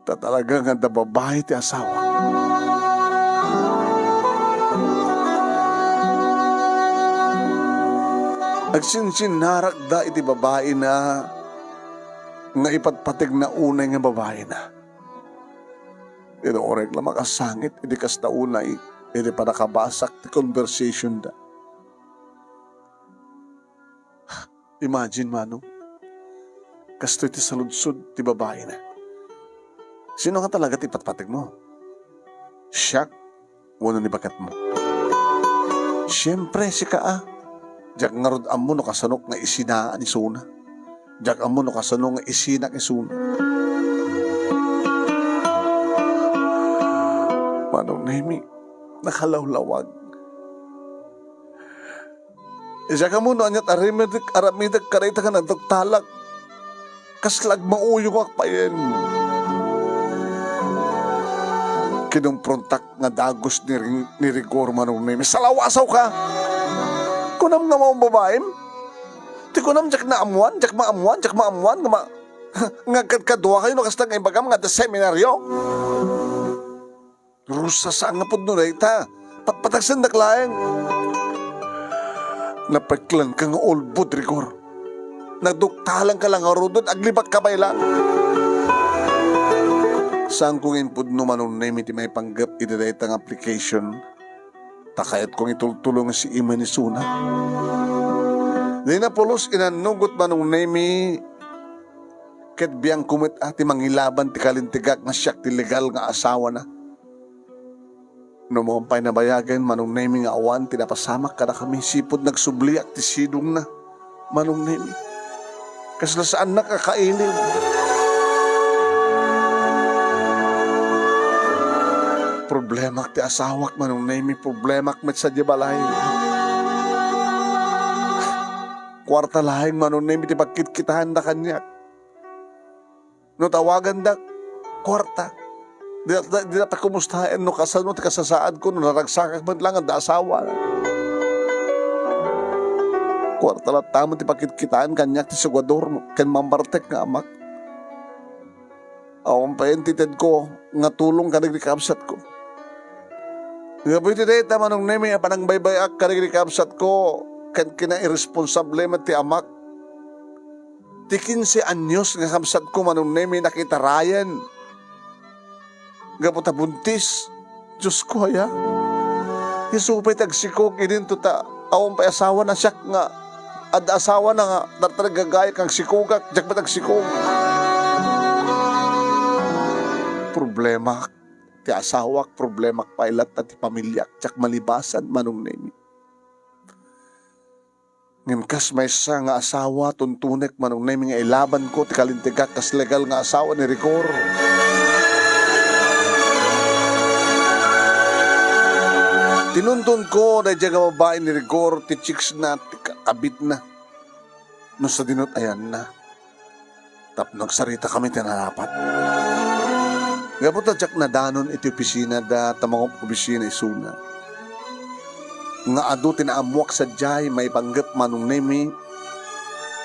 Ta talaga nga adda babai ti asawa. Agsinsinnarakda iti babaina nga ipatpategna unay nga babaina. Inuray la makasangit iti kasta unay iti pannakabasak ti conversation-da. Imagine, Manong, kastoy ti saludsod ti babaina. Sino nga talaga ti ipatpategmo? Siak wenno ni baketmo? Siempre, sika a. Diak ngarud ammo no kasanok nga isinaan isuna. Diak ammo no kasano nga isinak isuna. Manong Nemi, nakalawlawag. Diak ammo no aniat aramidek, aramidek kadayta nga naduktalak. Kasla agmauyongak payen. Kinumprontak nga dagus ni, ni Rigor, Manong Nemi. Salawasaw ka! Kunam nga maong babaim? Ti kunam, diak naammuan, diak maammuan, diak maammuan nga ma-, nga agkadkaduakayo no kasta nga ibagam nga adda seminaryo? Rosa, saan nga pudno dayta. Patpatagsendak laeng. Napeklanka nga ulbod, Rigor. Naduktalanka la ngaruden, aglibakka pay lang. Saanko nga impudno, Manong Nemi, ti maipanggep iti dayta nga application. Ta kayatko nga itultulo nga siimen isuna. Dina pulos inannugot, Manong Nemi, Ket biangko met a ti mangilaban ti kalintegak nga siak ti legal nga asawana. No mapan pay nabayagen, Manong Nemi, nga awan ti napasamak kadakami, sipud nagsubliak ti sidongna, Manong Nemi. Kasla saannak a kailiw. Problemak ti asawak, Manong Nemi. Problemak met sadiay balay. Kuarta laeng, Manong Nemi, ti pagkitkitaenda kaniak. No tawagandak, kuarta. Di, di, di ta kumustaen no kasano ti kasasaadko, no naragsakak man lang adda asawa. Kuarta latta met ti pakitkitaen kaniak ti sugador ken mammartek nga amak. Awan pay intedko nga tulong kadagiti kabsatko. Gapu iti dayta, Manong Nemi, a panangbaybay-ak kadagiti kabsatko ken kinairresponsable met ti amak. Ti kinse anyos nga kabsatko, Manong Nemi, nakitarayan gapu ta buntis. Diosko, aya? Isu pay ti agsikog idinto ta awan pay asawana, siak nga adda asawana nga tartarigagayak nga agsikogak, diak met agsikog. Problema ti asawak, problemak pay latta ti pamiliak, diak malibasan, Manong Nemi. Ngem kas maysa nga asawa, tuntunek, Manong Nemi, nga ilabanko ti kalintegak kas legal nga asawa ni Rigor. Tinuntonko daydiay nga babai ni Rigor ti chicks na, ti ka-, kabitna. No sadino ti ayanna. Tapno agsaritakami ti narapat. Gapu ta diak nadanon iti opisinada ta mangob-obisina isuna. Nga adu ti naammoak sadiay maipanggep, Manong Nemi,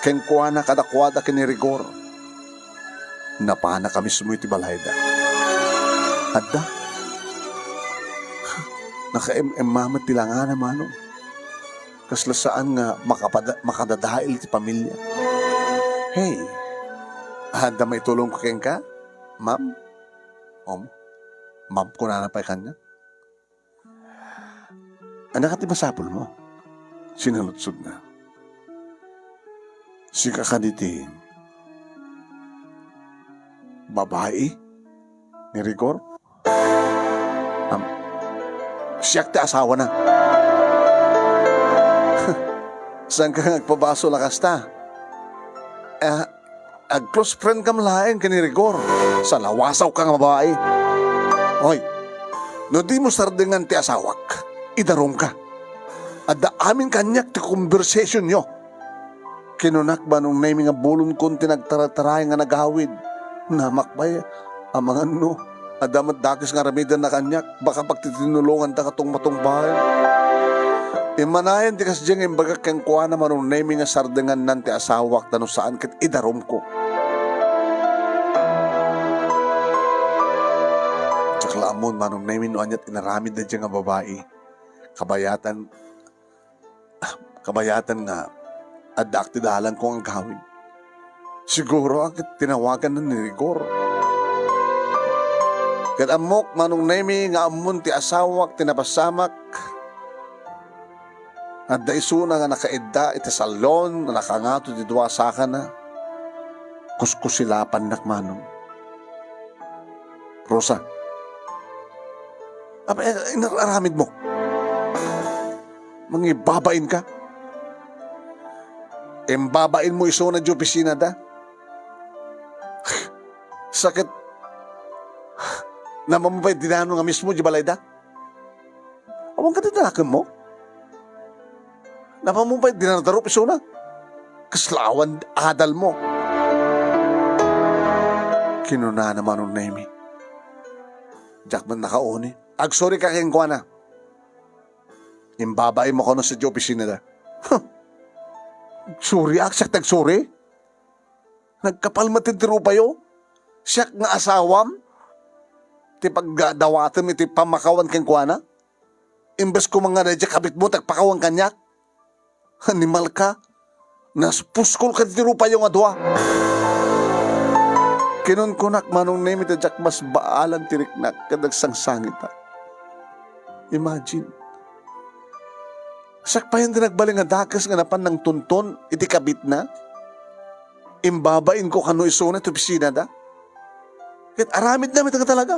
kenkuana kadakuada ken ni Rigor. Napanak a mismo iti balayda. Adda. Nakaem-emma met ti langana, Manong. Kasla saan nga makapada-, makadadael ti pamilya. Hey, adda maitulongko kenka, ma'am? Um, ma'am, kunana pay kaniak. Ania kadi ti masapulmo? Sinaludsodna. Sika kadi ti babai ni Rigor? Am, siak ti asawana. Saanka nga agpabasol a kasta? Ah, ag-close friend kam laeng ken ni Rigor. Salawasawka nga babai. Oy, no dimo sardengan ti asawak, idarumka. Adda amin kaniak ti conversationyo. Kinunak, Manong Nemi, nga bulonkon ti nagtarataray nga nagawid. Namak pay, amangan no adda met dakes nga aramidenna kaniak, baka pagtitinulonganta katungpatungpaen. Immanayen ti kasdiay nga imbagak kenkuana, Manong Nemi, nga sardengannan ti asawak ta no saan ket idarumko. Diak la ammon, Manong Nemi, no ania ti inaramid daydiay nga babai. Kabayatan, kabayatan nga addaak ti dalanko nga agawid. Siguro a ket tinawaganna ni Rigor. Ket ammok, Manong Nemi, nga ammon ti asawak ti napasamak. Adda isuna nga nakaidda iti salon nga nakangato ti dua sakana. Kuskusilapannak, Manong. Rosa, apa, eh, inar-aramidmo? Mangibabain ka? Imbabain mo isuna di opisina da? Sakit. Naman mo pay dinano nga mismo di balay da? Awan ka ti nakemmo? Napan mo pay dinardarup isuna? Kasla awan adal mo. Kinunana, Manong Nemi. Diak man nakauni. Agsorry ka kenkuana. Imbabain mo kano sa di opisina da. Huh. Sorry, ak, siak ti agsuri. Nagkapal met ti rupayo. Siak nga asawam ti pagdawatem iti pammakawan kenkuana. Imbes koma nga daydiay kabitmo ti agpakawan kaniak. Animal ka. Naspuskol ka ti rupayo nga dua. Kinunkunak, Manong Nemi, ta diak masbaalan ti riknak ket nagsangsangitak. Imagine. Siak payen ti nagbalin nga dakes nga napan nangtunton iti kabitna. Imbabainko kano isuna iti opisinada. Ket aramidna met nga talaga.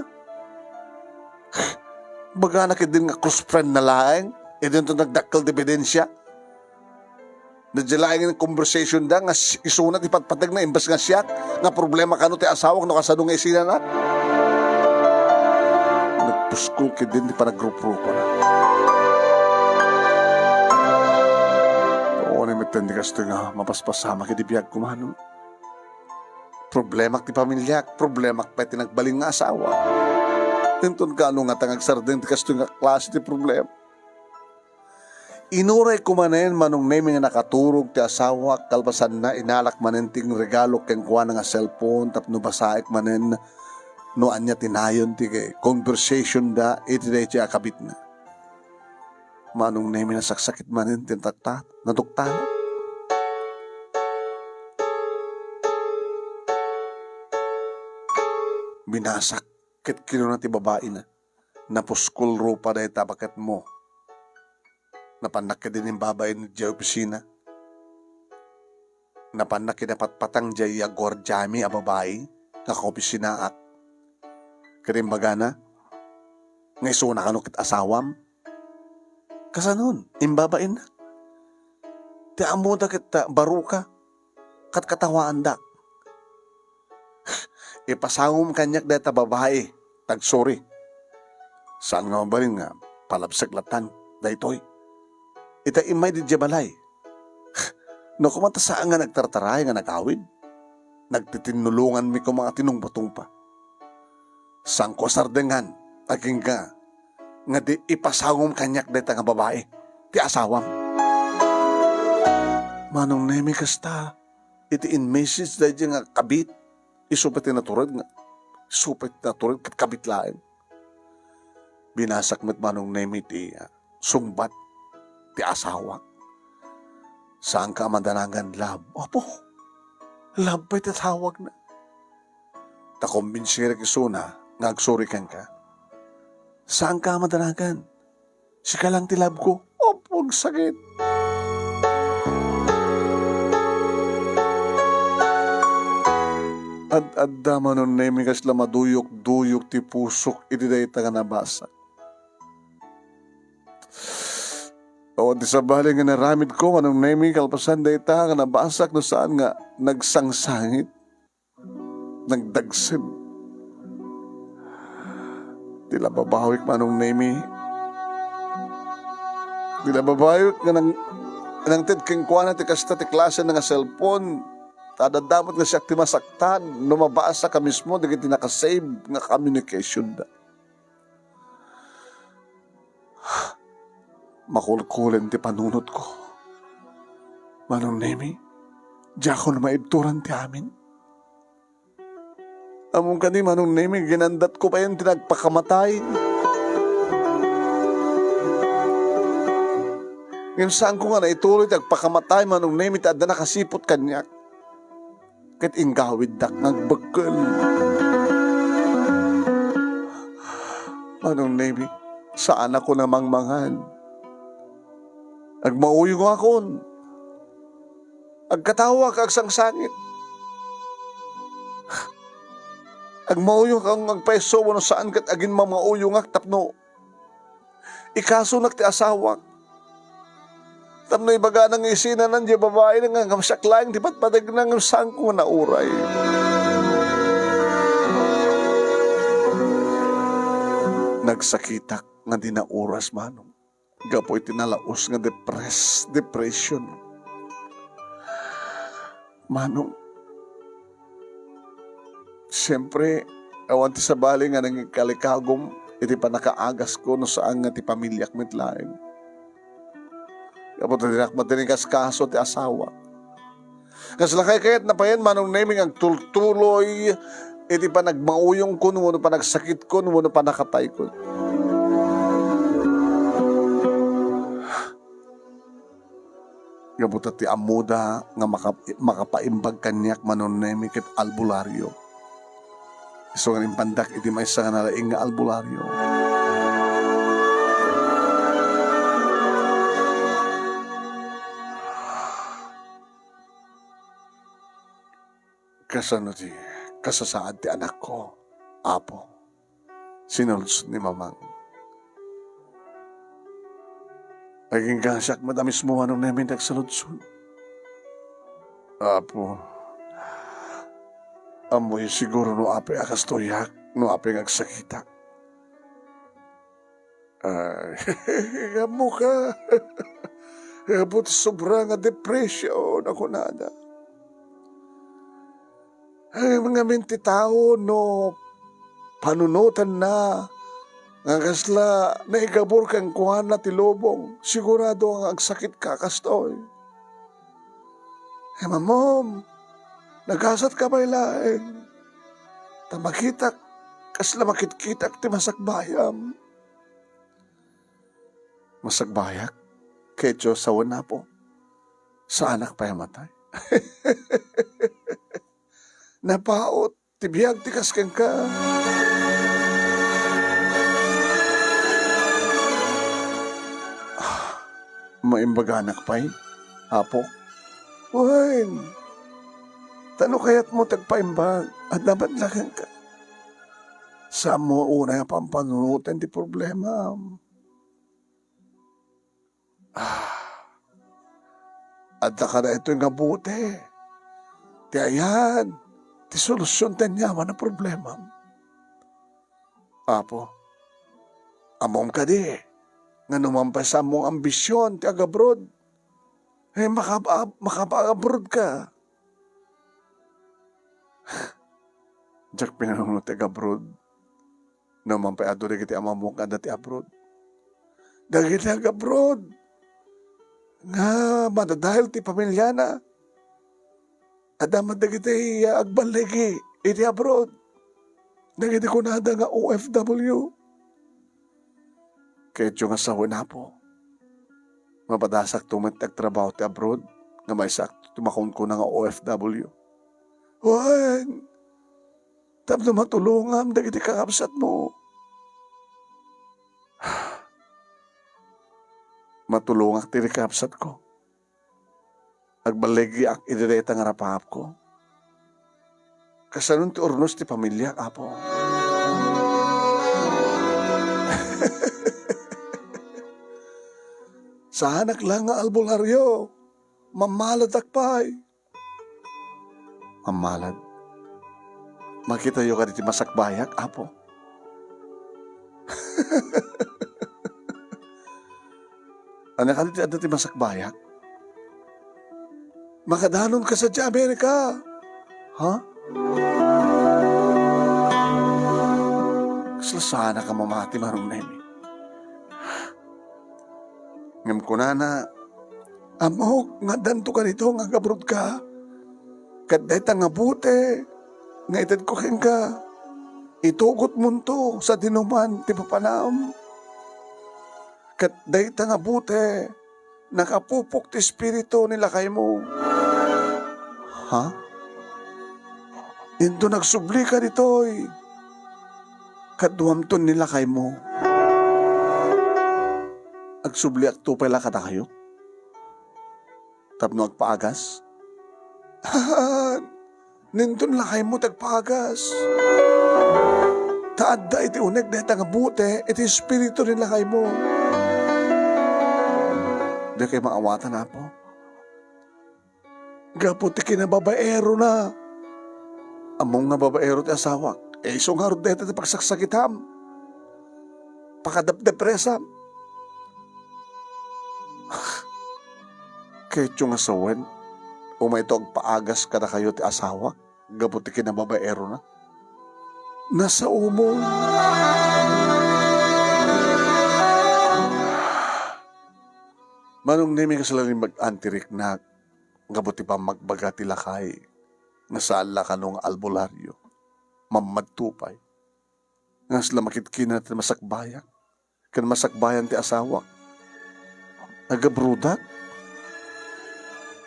Ibagana ketdin nga close friend na laeng, idinto nagdakkel ti ebidensia. Daydiay laeng conversation da nga s-, isuna ti patpategna imbes nga siak, nga problema kano ti asawak no kasano nga isinanak. Nagpuskol ketdin ti panagruprupo na. Awan met ti kastoy nga mapaspasamak iti biagko, Manong. Problemak ti pamiliak, problemak pay ti nagbalin nga asawa. Inton kano ngata nga agsardeng ti kastoy nga klase ti problema. Inurayko manen, Manong Nemi, nga nakaturog ti asawak, kalpasanna, inalak manen ti regalo kenkuana nga cellphone tapno basaek manen no ania ti nayon ti conversation da iti daytoy a kabitna. Manong Nemi, nasaksakit manen ti natakta-, natuktanak. Binasak ket kinuna ti babaina, "Napuskol rupa dayta baketmo. Napannak ketdin imbabain idiay opisina. Napannak kinapatpatang diay guardiami a babai nga kaopisinaak. Ket imbagana nga isuna kano ket asawam." Kasanon, imbabainnak. Ti ammoda ket, ah, baroka, ket katawaandak. Ipasangom kaniak dayta babai, tagsuri. Saan nga mabalin nga palabsek latta daytoy. Ita immay didiay balay. No koma ta saan nga nagtartaray nga nagawid, nagtitinnulonganmi koma nga tinungpatungpa. Saanko a sardengan, agingga, nga di ipasangom kaniak dayta nga babai, ti asawam. Manong Nemi, kasta, iti in-message daydiay nga kabit, isu pay ti natured nga, isu pay ti natured ket kabit laeng. Binasak met, Manong Nemi, ti, ah, sungbat ti asawak. Saanka a madanagan, love. Apo, love pay ti tawagna. Ta kumbinsirek isuna nga agsuri kenka. Saanka a madanagan. Sika lang ti love ko. Apo, agsakit. Ad-adda, Manong Nemi, kasla maduyok-duyok ti pusok iti dayta nga nabasa. Awan ti sabali nga naramidko, Manong Nemi, kalpasan dayta nga nabasak no saan nga nagsangsangit, nagdagsen. Ti la babawik, Manong Nemi. Ti la babawik nga nang-, nangted kenkuana ti kasta ti klase nga cellphone. Ta adda met nga siak ti masaktan no mabasa ka mismo dagiti nakasave nga communication da. Makulkulen ti panunotko. Manong Nemi, diakon maibturan ti amin. Ammom kadi, Manong Nemi, ginandatko payen ti nagpakamatay. Ngem saanko nga naituloy ti agpakamatay, Manong Nemi, ta adda nakasiput kaniak. Ket inggawiddak nga agbekkel. Manong Nemi, saanakon a mangmangan. Agmauyongakon. Agkatawa ket agsangsangit. Agmauyongakon nga agpayso wenno saan ket aginmamauyongak tapno ikasonak ti asawak. Tapno ibagana nga isinanan diay babai nga ngem siak laeng ti patpategna ngem saanko nga nauray. Nagsakitak nga di nauras, Manong, gapu iti nalaus nga depres-, depression. Manong, siempre, awan ti sabali nga nangikalikagum iti pannakaagasko no saan nga ti pamiliak met laeng. Gapu ta dinak met inkaskaso ti asawa. Kasla kayat na payen, Manong Nemi, nga agtultuloy iti panagmauyongkon wenno panagsakitkon wenno pannakataykon. Gapu ta ti ammoda nga maka-, makapaimbag kaniak, Manong Nemi, ket albularyo. Isu nga impandak iti maysa nga nalaing nga albularyo. Kasano ti kasasaad ti anakko, Apo? Sinaludsod ni Mamang. Agingga siak met a mismo, Manong Nemi, ti agsaludsod. Apo, ammoyo siguro no apay a kastoyak, no apay nga agsakitak. Ay, ammoka. Apo, ti sobra nga depression a kunada. Ay, ngamin ti tao no panunotenna nga kasla naigabur kenkuana ti lubong, sigurado nga agsakitka kastoy. Ay, Mamang, nagasatka pay laeng. Ta makitak, kasla makitkitak ti masakbayam. Masakbayak? Ketdi sawen, Apo. Saanak pay a matay. Napaut ti biag ti kas kenka. Ah, maimbaganak pay, Apo? Wen, ta no kayatmo ti agpaimbag, adda met la kenka. Saanmo unay a pampanunoten ti problemam. Ah, adda kadaytoy nga bote. Ti ayan, ti solusion ti aniaman a problemam. Apo, ammom kadi nga no man pay saanmo nga ambision ti agabroad, eh, makaba-, makaba-abroad ka. Diak pinanuno ti agabroad. No man pay adu dagiti amamok nga adda ti abroad. Dagiti agabroad nga madadael ti pamiliana. Adda met dagiti, ah, agballigi iti abroad. Dagiti kunada nga O F W. Ketdi nga sawen, Apo. Mapadasakto met ti agtrabaho ti abroad nga maysaak ti makunkuna nga O F W. Wen, tapno matulongam dagiti kakabsatmo. Matulongak ti kakabsatko. Agballigiak iti dayta nga rapaapko. Kasano ti urnos ti pamiliak, Apo? Saanak la nga albularyo. Mammaladak pay. Mammalad. Makitayo kadi ti masakbayak, Apo? Ania kadi ti adda ti masakbayak? Makadanonka sadiay Amerika. Ha? Kasla saanak a mamati, Manong Nemi. Ngem kunana, "Ammok nga addanto kadito nga agabrodka, ket dayta nga bote nga itedko kenka, itugotmonto sadino man ti papanam. Ket dayta nga bote, nakapupok ti espiritu ni lakaymo." Ha? Inton agsublika ditoy, kaduamton ni lakaymo. Agsubliakto pay la kadakayo tapno agpaagas? Haan, inton lakaymo ti agpaagas. Ta adda iti uneg dayta nga bote iti espiritu ni lakaymo. Dikay maawatan, Apo. Gapu ti kinababaerona. Ammom nga babaero ti asawak, isu ngarud dayta ti pagsaksakitam, pakadepdepresam. Ketyo nga sawen, umayto agpaagas kadakayo ti asawak gapu ti kinababaerona. Nasaomon. Manong Nemi, kasla nalimbag-an ti riknak gapu ti pammagbaga ti lakay nga saan la kano nga albularyo, mammadto pay. Nga kasla makitkina ti masakbayak ken masakbayan ti asawak. Agabrodak?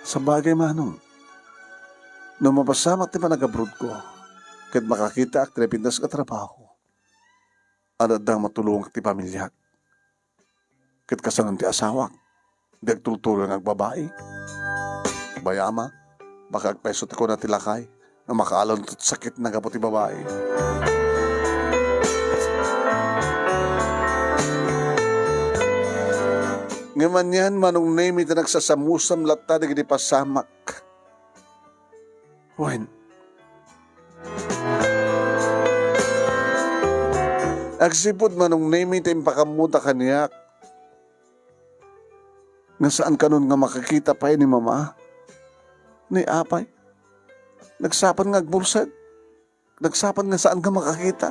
Sabagay, Manong, no mapasamak ti panagabrodko ket makakitaak ti napintas nga trabaho, adda matulongak ti pamiliak. Ket kasano ti asawak? Di agtultuloy nga agbabai? Bay-am a, baka agpayso ti kuna ti lakay. nga makaaluntot sakit na gapu ti babai. Ngem anian, Manong Nemi, ta nagsasamusam latta dagiti pasamak. Wen, agsipud, Manong Nemi, ta impakammota kaniak nga saan kanon nga makakita pay ni Mama, ni Apay. Nagsapan nga agbulsed. Nagsapan nga saan nga makakita.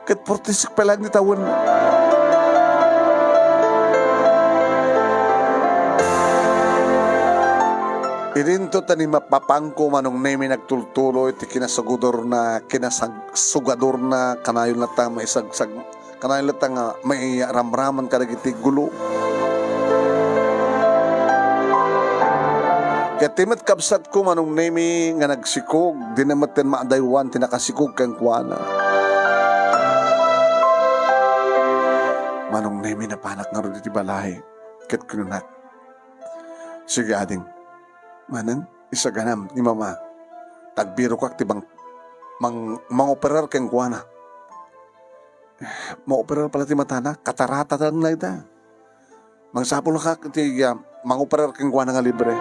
Ket forty-six pay laeng ti tawen. Idinto ta ni mapapangko, Manong Nemi, nagtultuloy ti kinasugadorna, kinasag-, sugadorna, kanayon latta maisagsag-, kanayon latta nga mairamraman kadagiti gulo. Ket ti met kabsatko, Manong Nemi, nga nagsikog, dina metten maadaywan ti nakasikog kenkuana. Manong Nemi, napanak ngarud iti balay, ket kinunak, "Sige, ading, manang isaganam ni Mama. Tagbirokak ti bang-, mang-, mangoperar kenkuana." Maoperar pala ti matana, katarata lang layda. Mangsapulka iti, ah, mangoperar kenkuana nga libre.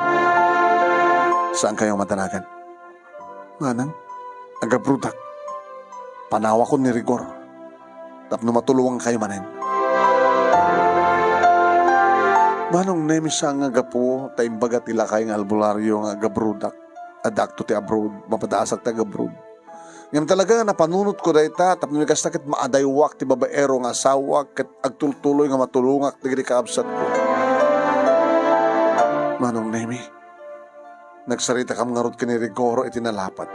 Saankayo a madanagan? Manang, agabrodak. Panawakon ni Rigor tapno matulongankayo manen. Manong Nemi, saan nga gapu ta imbaga ti lakay nga albularyo nga agabrodak. Adakto ti abroad, mapadasak ti agabroad. Ngem talaga nga napanunotko dayta tapno kasta ket maadaywak ti babaero nga asawak ket agtultuloy nga matulongak dagiti kakabsatko. Manong Nemi, nagsaritakam ngarud ken ni Rigor iti nalapad.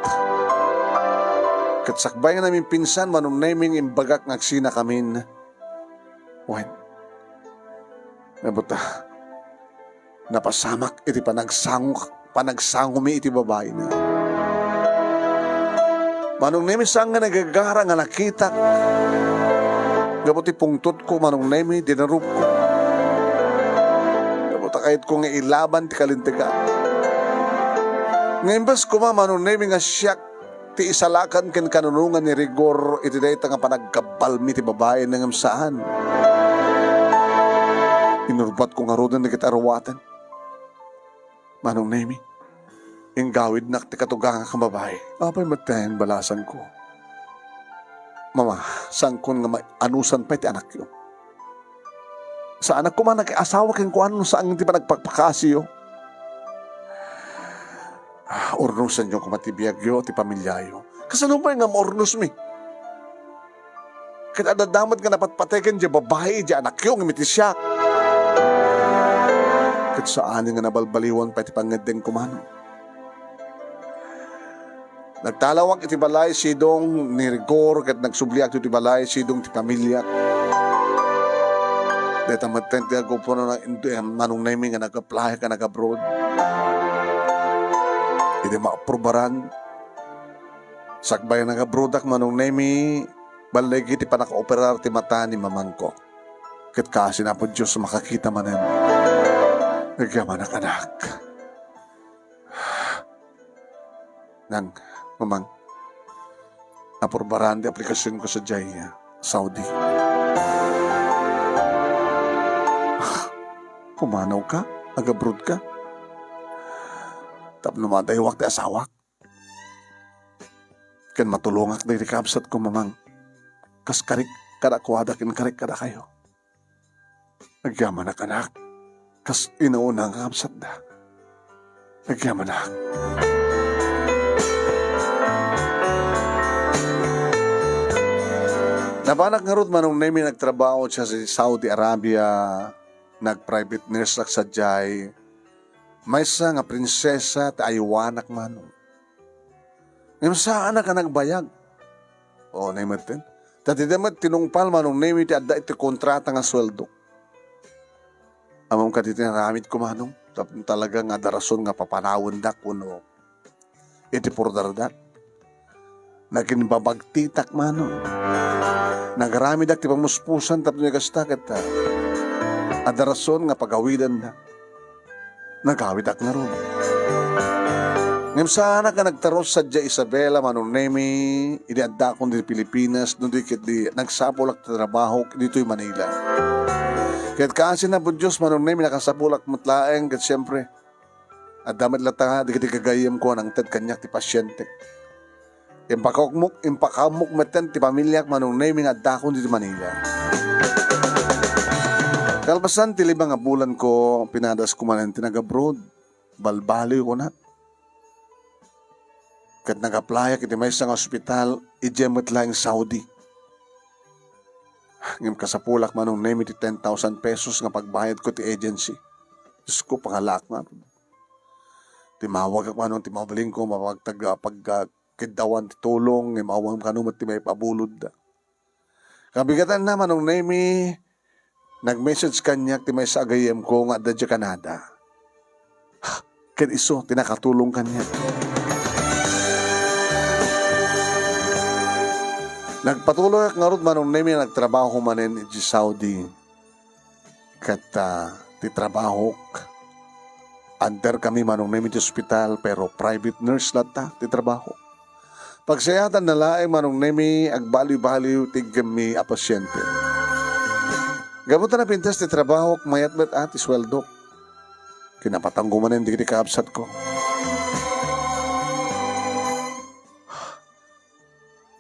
Ket sakbay nga namimpinsan, Manong Nemi, nga imbagak nga agsinakamin. Wen, nabuta. Napasamak iti panagsango-, panagsangomi iti babaina. Manong Nemi, saan nga nagagara nga nakitak gapu ti pungtotko, Manong Nemi, dinarupko. Gapu ta kayatko nga ilaban ti kalintegan. Nga imbes koma, Manong Nemi, nga siak ti isalakan ken kanunongan ni Rigor iti dayta nga panagkabbalmi ti babai, ngem saan. Inurbatko ngaruden dagiti aruaten. Manong Nemi, inggawidnak ti katugangak nga babai. Apay met ti balasanko? Mama, saankon nga maanusan pay ti anakyo. Saanak koma nga asawa kenkuana no saan ti panagpakpakaasiyo. Ah, urnosenyo koma ti biagyo, ti pamiliayo. Kasano pay nga maurnosmi? Ket adda met nga napatpateken diay babai, diay anakyo, ngem iti siak. Ket saan nga nabalbaliwan pay ti pangngeddengko, Manong. Nagtalawak iti balay sidong ni Rigor ket nagsubliak iti balay sidong ti pamiliak. Dayta metten ti agupona na indi, eh, Manong Nemi nga nag-apply ken nag-abroad. Idi maaprubaran, sakbay nag-abroadak, Manong Nemi, balligi ti panakaoperar ti mata ni mamangko. Ket kaasi ni Apo Dios makakita manen. Agyamanak, anak. Nang, Mamang, aprubaran ti aplikasionko sadiay Saudi. Ah, pumanawka? Agabroadka? Tapno madaywak ti asawak? Ken matulongak dagiti kabsatko, Mamang. Kas karik kadakuada ken karik kadakayo. Agyamanak, anak. Kas inauna nga kabsatda. Agyamanak. Napanak ngarud, Manong Nemi, nagtrabaho sa Saudi Arabia. Nag-private nurse ak sadiay. Maysa nga prinsesa ti aywanak, Manong. Ngem saanak a nagbayag. O, naimetten. Ta dida met tinungpal, Manong Nemi, ti adda iti kontrata nga sueldo. Ammom kadi ti naramidko, Manong, tapno talaga nga adda rason nga papanawendak wenno iti purdardak. Nagimbabagtitak, Manong. Nagaramidak ti pamuspusan tapno ikasta ket, ah, adda rason nga pagawidandak. Nagawidak ngarud. Ngem saanak nga nagtarus sadiay Isabela, Manong Nemi, idi addakon ditoy Pilipinas, no di ket di nagsapulak ti trabahok ditoy Manila. Ket kaasina, Apo Dios, Manong Nemi, nakasapulak met laeng, ket siempre, adda met latta dagiti gagayyemko a nangted kaniak ti pasientek. Impakaamok, impakaamok metten ti pamiliak, Manong Nemi, nga addakon ditoy Manila. Kalpasan ti lima nga bulanko, pinadasko manen ti nag-abroad. Balbaliw, kunak. Ket nag-applyak iti maysa nga ospital, idiay met laeng Saudi. Ngem kasapulak, Manong Nemi, ti ten thousand pesos nga pagbayadko ti agency. Diosko, pangalaak nga. Timawagak, Manong, ti mabalinko, mapagtag-, pagkiddawan ti tulong, ngem awan kano met ti maipabulodda. Kabigatanna, Manong Nemi, nag-message kaniak ti maysa a gayyemko nga adda idiay Canada. Ket isu ti nakatulong kaniak. Nagpatuloyak ngarud, Manong Nemi, a nagtrabaho manen idiay Saudi. Ket, ah, ti trabahok, under kami, Manong Nemi, ti ospital, pero private nurse latta ti trabaho. Pagsayatanna laeng, Manong Nemi, agbaliw-baliw ti iggemmi a pasiente. Gapu ta napintas ti trabahok, mayat met a ti sueldok. Kinapatangko manen dagiti kakabsatko.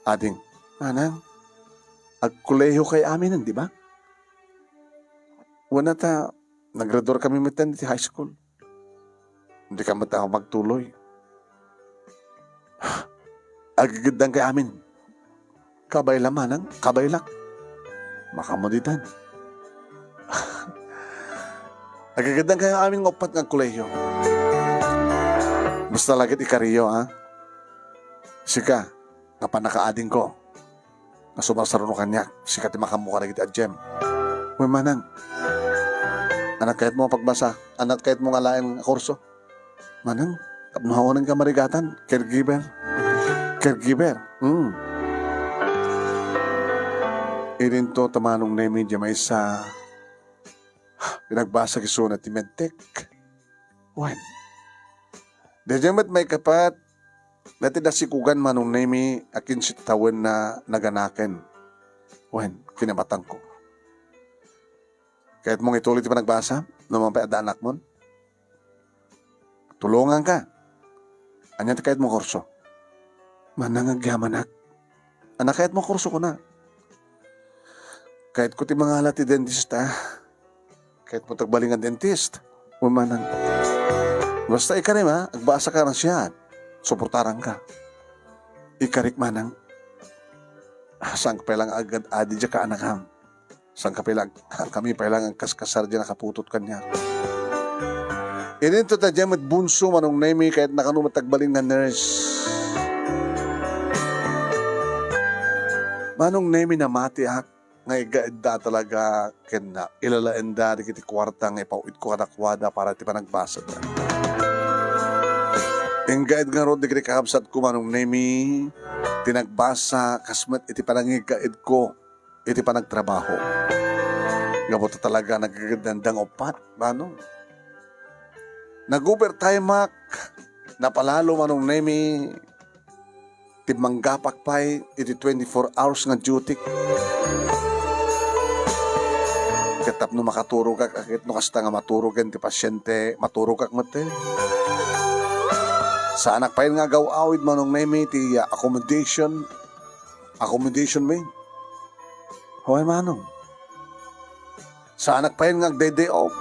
Ading, Manang, agkolehiokay aminen, di ba? Wen ta, naggraduar kami metten iti high school. Dika met a magtuloy. Agigiddankay amin. Kabayla, Manang, kabaylak. Makammo ditan. Agigiddankay amin nga uppat nga agkolehiyo. Basta la ket ikariyo, ha? Sika, nga pannakaadingko. Nga sumarsaruno kaniak, sika ti makammo kadagiti adiem. Wen, Manang, annak kayatmo a pagbasa? Annak kayatmo nga alaen a kurso? Manang, tapno awanen ka marigatan, caregiver. Caregiver. Hmm. Idinto ta, Manong Nemi, diay maysa, pinagbasak isuna ti medtech. Wen, daydiay met maikapat, dayta ti nasikogan, Manong Nemi, a kinse ti tawenna naganaken. Wen, kinamatangko. Kayatmo nga ituloy ti panagbasa no mapay adda anakmon? Tulonganka. Ania ti kayatmo a kurso? Manang, agyamanak. Annak kayatmo a kurso, kuna? Kayatko ti mangala ti dentista. Kayatmo ti agbalin nga dentist? Wen, Manang. Basta ikarim, ha? Agbasaka a siak. Suportaranka. Ikarik, Manang. Saan pay la nga agad-adi diay kaanakam? Saan ka pay la, kami pay la nga agkaskasar diay nakaputot kaniak? Idinto ta diay met bunso, Manong Nemi, kayatna kano met agbalin nga nurse. Manong Nemi, namatiak nga iggaedda talaga ken ilalaenda dagiti kuarta nga ipaw-itko kadakuada para iti panagbasada. Inggaed ngarud dagiti kakabsatko, Manong Nemi, ti nagbasa kas met iti panangiggaedko iti panagtrabaho. Gapu ta talaga nagigidandang uppat, Manong. Nag-overtimeak, napalalo, Manong Nemi, ti manggapak pay iti twenty-four hours nga duty. Ket tapno makaturogak, ket no kasta nga maturogen ti pasiente, maturogak met. Saanak pay nga agaw-awid, Manong Nemi, ti, ah, accommodation. Accommodation mi. Hoy, Manong. Saanak pay nga agday-day off.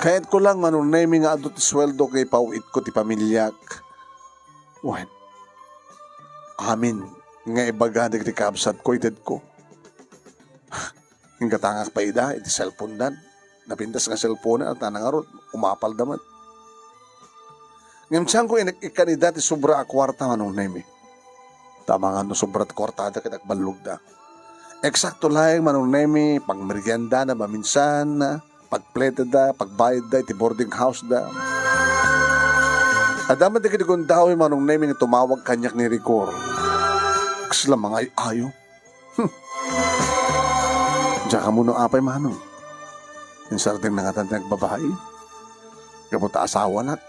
Kayatko lang, Manong Nemi, nga adu ti sueldo nga ipaw-itko ti pamiliak. Wen, amin nga ibaga dagiti kabsatko, itedko. Inggatangak pay ida iti cellphone dan. Napintas nga cellphone, at nangarot, umapalda met. Ngem saanko inek-ikkan ida ti sobra a kuarta, Manong Nemi. Ta amangan no sobra ti kuartada ket agballogda. Eksakto laeng, Manong Nemi, pagmeriendana maminsan, pagpletada, pagbayadda iti boarding house da. Adda met dagiti gundaway, Manong Nemi, nga tumawag kaniak ni Rigor. Kasla mangay-ayo. Hmm. Diak ammo no apay, Manong. Insardeng nangatan ti nagbabai. Gapu ta asawanak.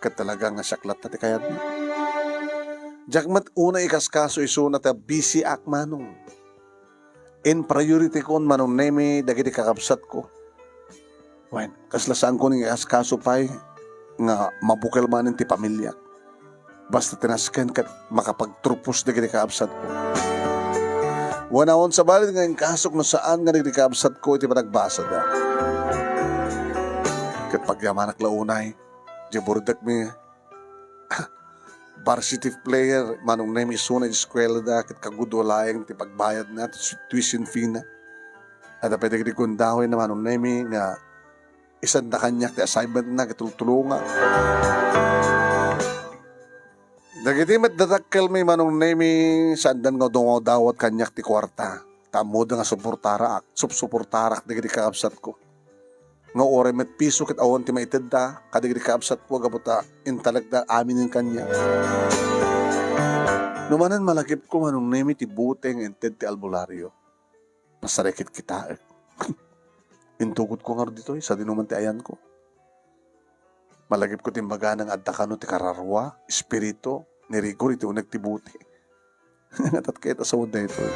Ket talaga nga siak latta ti kayatna. Diak met unay ikaskaso isuna ta busy ak, manong. In priority kon, Manong Nemi, dagiti kakabsatko. Wen, kasla saanko nga ikaskaso pay nga mabukel manen ti pamiliak. Basta ti nasken ket makapagturpos dagiti kakabsatko. Wen, awan sabali nga inkasok no saan nga dagiti kakabsatko iti panagbasada. Ket pagyamanak la unay, diay burdekmi, varsity player, Manong Nemi, isuna iti eskuelada ket kagudo laeng ti pagbayadna ti tuition fee na. Adda pay dagiti gundawayna, Manong Nemi, nga isanda kaniak ti assignmentna ket tultulonga. Dagiti met dadakkelmi, Manong Nemi, saandan nga dumawdawat kaniak ti kuarta. Ta ammoda nga suportaraak, supsuportarak dagiti kakabsatko. Nga uray met piso ket awan ti maitedda kadagiti kakabsatko gapu ta intalekda aminen kaniak. No manen malagipko, Manong Nemi, ti bote nga inted ti albularyo. Pasarikit kitaek. Intugotko ngarud ditoy, sadino man ti ayanko. Malagipko ti imbagana nga adda kano ti kararua, espiritu, ni Rigor iti uneg ti bote. Natatkayat a sawen daytoy.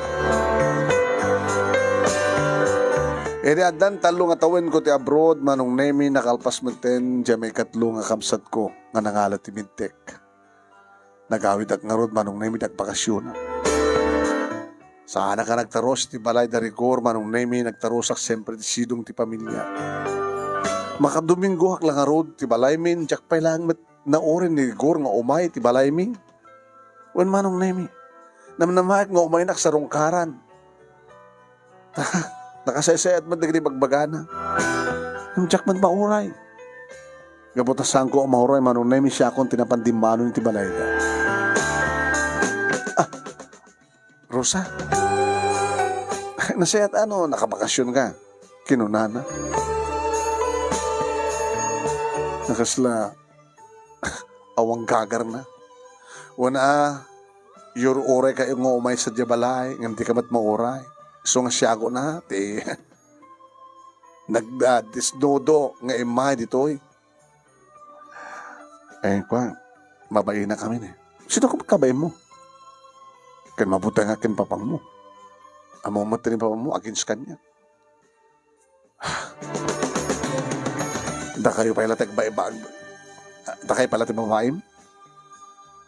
Idi addan tallo nga tawenko ti abroad, Manong Nemi, nakalpas metten diay maikatlo nga kabsatko nga nangala ti Medtech. Nagawidak ngarud, Manong Nemi, ti agbakasionak. Saanak a nagtaros ti balay da Rigor, Manong Nemi, nagtarosak siempre ti sidong ti pamiliak. Makadomingoak la ngarud ti balaymi, diak pay laeng met nauren ni Rigor nga umay ti balaymi. Wen, Manong Nemi, namnamaek nga umaynak sarungkaran. Nakasaysayat met dagiti bagbagana. Ngem diak met mauray. Gapu ta saanko a mauray, Manong Nemi, siakon ti napan dimmano iti balayda. Ah, Rosa, nasayaat a no nakabakasionka, kinunana. Nakasla, awan gagarna. Wen a, iyur-uraykayo nga umay sadiay balay, ngem dika met mauray. Isu nga siakona ti nagdadisnudo nga immay ditoy. Eh, kua, mabainak amin eh. Sino ka kabainmo? Ken mabutengak ken papangmo. Ammom met ti ni papangmo, against kaniak. Dakayo pay la ti agbaibag. Dakayo pay la ti babaim?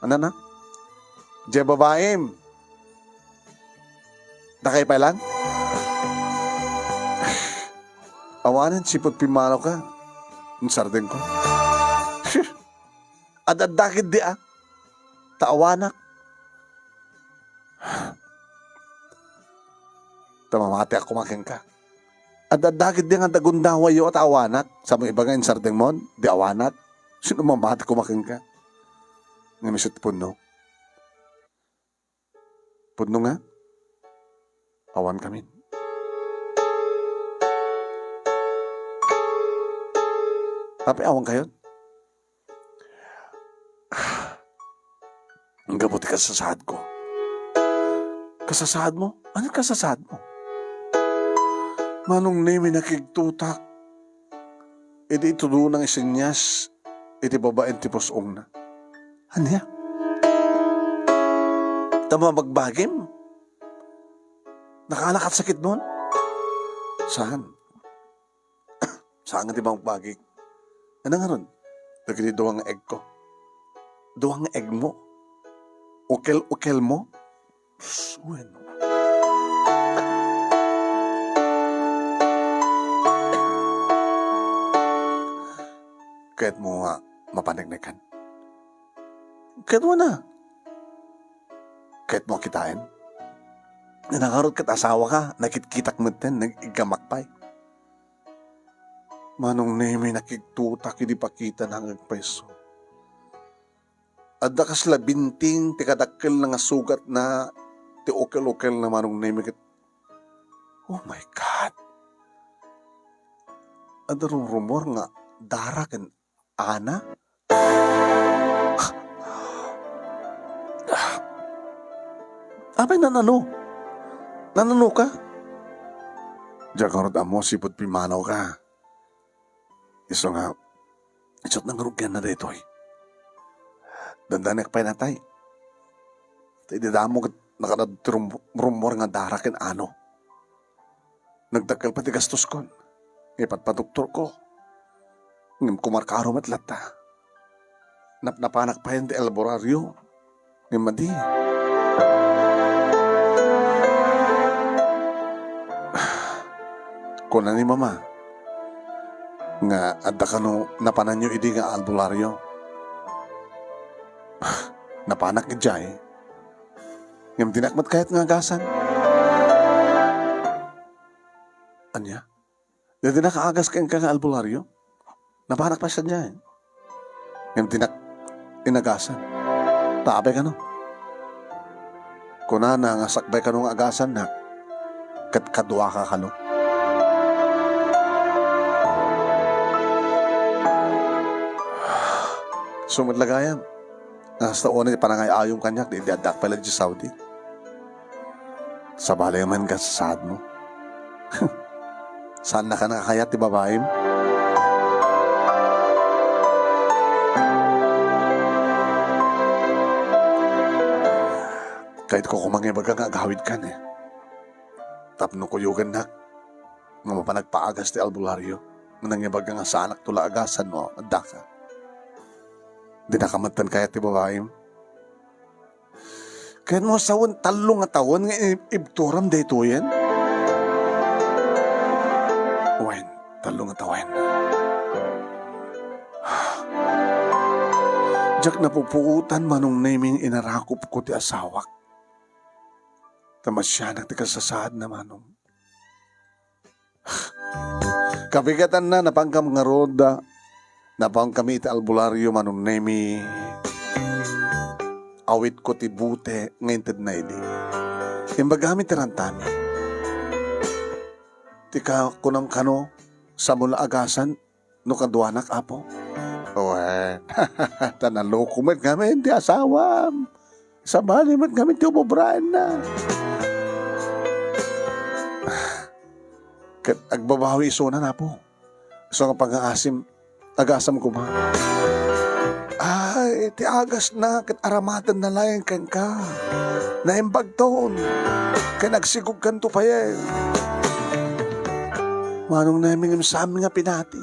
Ano na? Diay babaim. Dakayo pay lang? Awanen, sipud pimmanaw ka. Insardengko. Ad-adda ketdi a. Ta awanak. Ta mamatiak koma kenka. Ad-adda ketdi nga dagundawayyo a ta awanak. Saan mo ibaga insardengmon, di awanak. Sino mamati koma kenka? Ngem isu ti pudno. Pudno nga, awan kamin. Apay awan kayon? Gapu ti kasasaadko. Kasasaadmo? Ano kasasaadmo? Manong Nemi, nakigtutak idi itudonang isinias iti babaen ti pus-ongna. Ania? Ta mabagbagim? Nakalakat sakitmon? Saan? Saan nga ti mabagbagik? Ano nga ron? Dagiti duwa nga egko. Duwa nga egmo. Ukel-ukelmo. Sus, bueno. Kayatmo nga mapaneknekan? Kayatmo na. Kayatmo a kitaen? Nangarot ket asawa ka, nakitkitak metten, nag-iggamak pay. Manong Nemi, nakigtutak idi pakitana nga agpayso. Adda kasla binting ti kadakkelna nga sugatna ti ukel-ukelna, Manong Nemi, ket, oh my God! Adda rumrumor nga dara ken Ana? Apay, nanano? Nanano ka? Diak ngarud ammo, sipud pimmanaw ka. Isu nga, isut' na ngarud kenna daytoy. Dandanek pay natay. Ta idi damo ket nakadad ti rum-, rumor nga dara ken ano. Nagdakkel pay ti gastoskon. Nga ipatpadoktorko. Ngem kumarkaro met latta. Napnapanak payen ti albularyo. Ngem madi. Kuna ni Mama nga adda kano napananyo idi nga albularyo. Napanak idiay. Ngem dinak met kayat nga agasan. Ania? Daydinak agas kenka nga albularyo? Napanak pay sadiay. Ngem dinak inagasan. Ta apay kano? Kunana nga sakbay kano nga agasannak, ket kaduaka kano. Isu met la gayam, nga kasta unay ti panangay-ayom kaniak, di, di addak pay la idiay Saudi. Sabali man ka saadmo. Saannaka nakakayat ti babaim? Kayatko koma nga ibaga nga agawidkan, eh. Tapno kuyogannak nga mapan agpaagas ti albularyo nga nangibaga nga saanakto la agasan no addaka. Dinaka metten kayat ti babaim? Kayatmo a sawen tallo nga tawen nga ib-, ibturam daytoyen? Wen, tallo nga tawen. Diak napupuotan, Manong Nemy, nga inarakupko ti asawak. Ta masianak ti kasasaadna, Manong. Kabigatanna, napankam ngarud, napankami iti albularyo, Manong Nemy. Awitko ti bote nga intedna idi. Imbagami ti rantami. Ti ka-, kunam kano, samo la agasan, no kaduanak, Apo? Wen, ta naloko met ngamin ti asawam. Sabali met ngamin ti umobraenna. Ket agbabawi isunan, Apo. Isu nga pangaasim, agasam koma. Ay, ti agasna ket aramatenna laeng kenka. Naimbagton. Ken agsigogkanto payen. Manong Nemy, ngem saan nga pinati.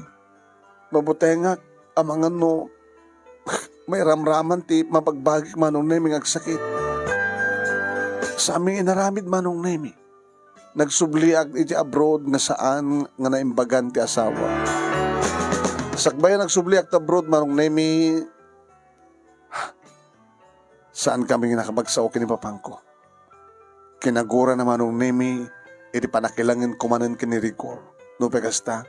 Mabutengak, amangan no mairamraman ti mabagbagik, Manong Nemy, nga agsakit. Saanmi inaramid, Manong Nemy. Nagsubliak iti abroad nga saan nga naimbagan ti asawa. Sakbay a nagsubliak ta abroad, Manong Nemy, saan kami nga nakapagsao ken ni papangko. Kinagurana, Manong Nemy, iti panakilangen kumanen ken ni Rigor. Nupay kasta,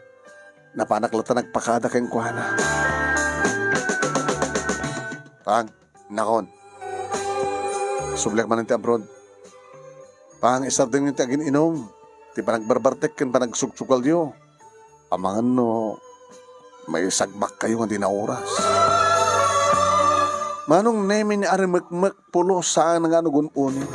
napanak latta nagpakada kenkuana. Pang, nakon. Subliak manen ti abroad. Pang, isardengyo ti agin-inum, ti panagbarbartek ken panagsugsugalyo. Amangan no maisagmakkayo nga di naoras. Manong Nemy, ni aremekmek pulos saan nga anugon-uni.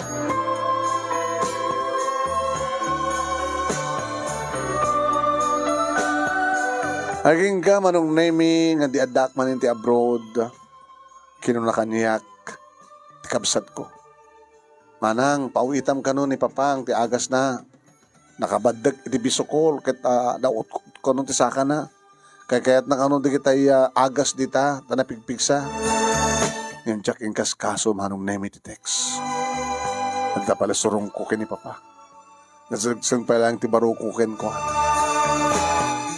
Agingga, Manong Nemy, nga di addaak manen ti abroad, kinuna kaniak ti kabsatko. Manang, pawitam kano ni Papang ti agasna. Nakabaddek iti bisukol ket, ah, nautkot kano ti sakana. Kaykayatna kano dagitay, ah, agas dita, ta napigpigsa. Ngem diak inkaskaso, Manong Nemy, ti text. Adda pay la surongko ken ni Papa. Nasergsen pay laeng ti baroko kenkuana.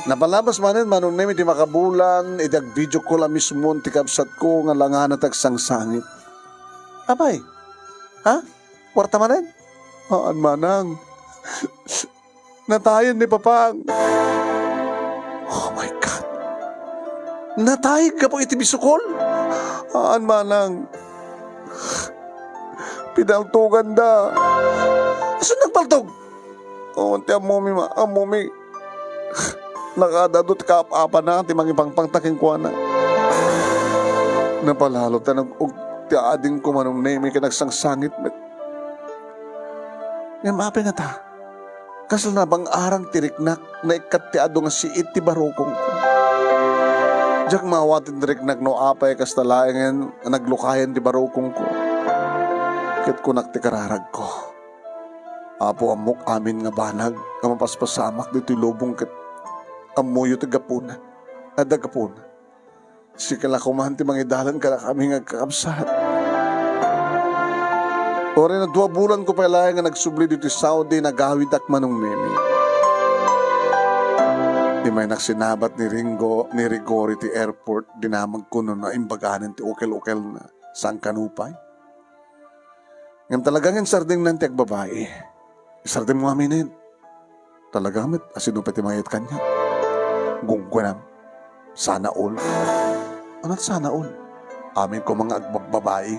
Napalabas manen, Manong Nemy, ti makabulan, idi ag-video call a mismon ti kabsatko nga langana ti agsangsangit. Apay? Ha? Kuarta manen? Haan, Manang. Natayen ni Papang. Oh my God. Natay gapu iti bisukol? Haan, Manang. Pinaltoganda. Isu nagpaltog? Oh, ti ammomi, ma, ammomi. Nakadado ti kaap-apana ti mangipangpangta kenkuana. Napalalo ta nag-ug ti adingko, Manong Nemy, ket nagsangsangit met. Ngem apay ngata? Kasla nabang-aran ti riknak, naikkat ti adu nga siit ti barukongko. Diak maawaten ti riknak no apay kasta laengen a naglukayan ti barukongko. Ket kunak ti kararagko, Apo, ammok amin nga banag nga mapaspasamak ditoy lubong ket ammoyo ti gapuna. Adda gapuna. Sika la koman ti mangidalan kadakami nga agkakabsat. Uray no dua bulan ko pay laeng nga nagsubli ditoy Saudi, nagawidak, Manong Nemi. Imaynak sinabat ni Ringo, ni Rigor iti airport, dinamagko no naimbaganen ti ukel-ukelna. Saan kano pay? Ngem talaga nga insardengnan ti agbabai. Isardengmo aminen. Talaga met, a sino pay ti mangayat kaniak? Gunggonam. Sana all. Anat sana all? Amin koma nga agbabbabai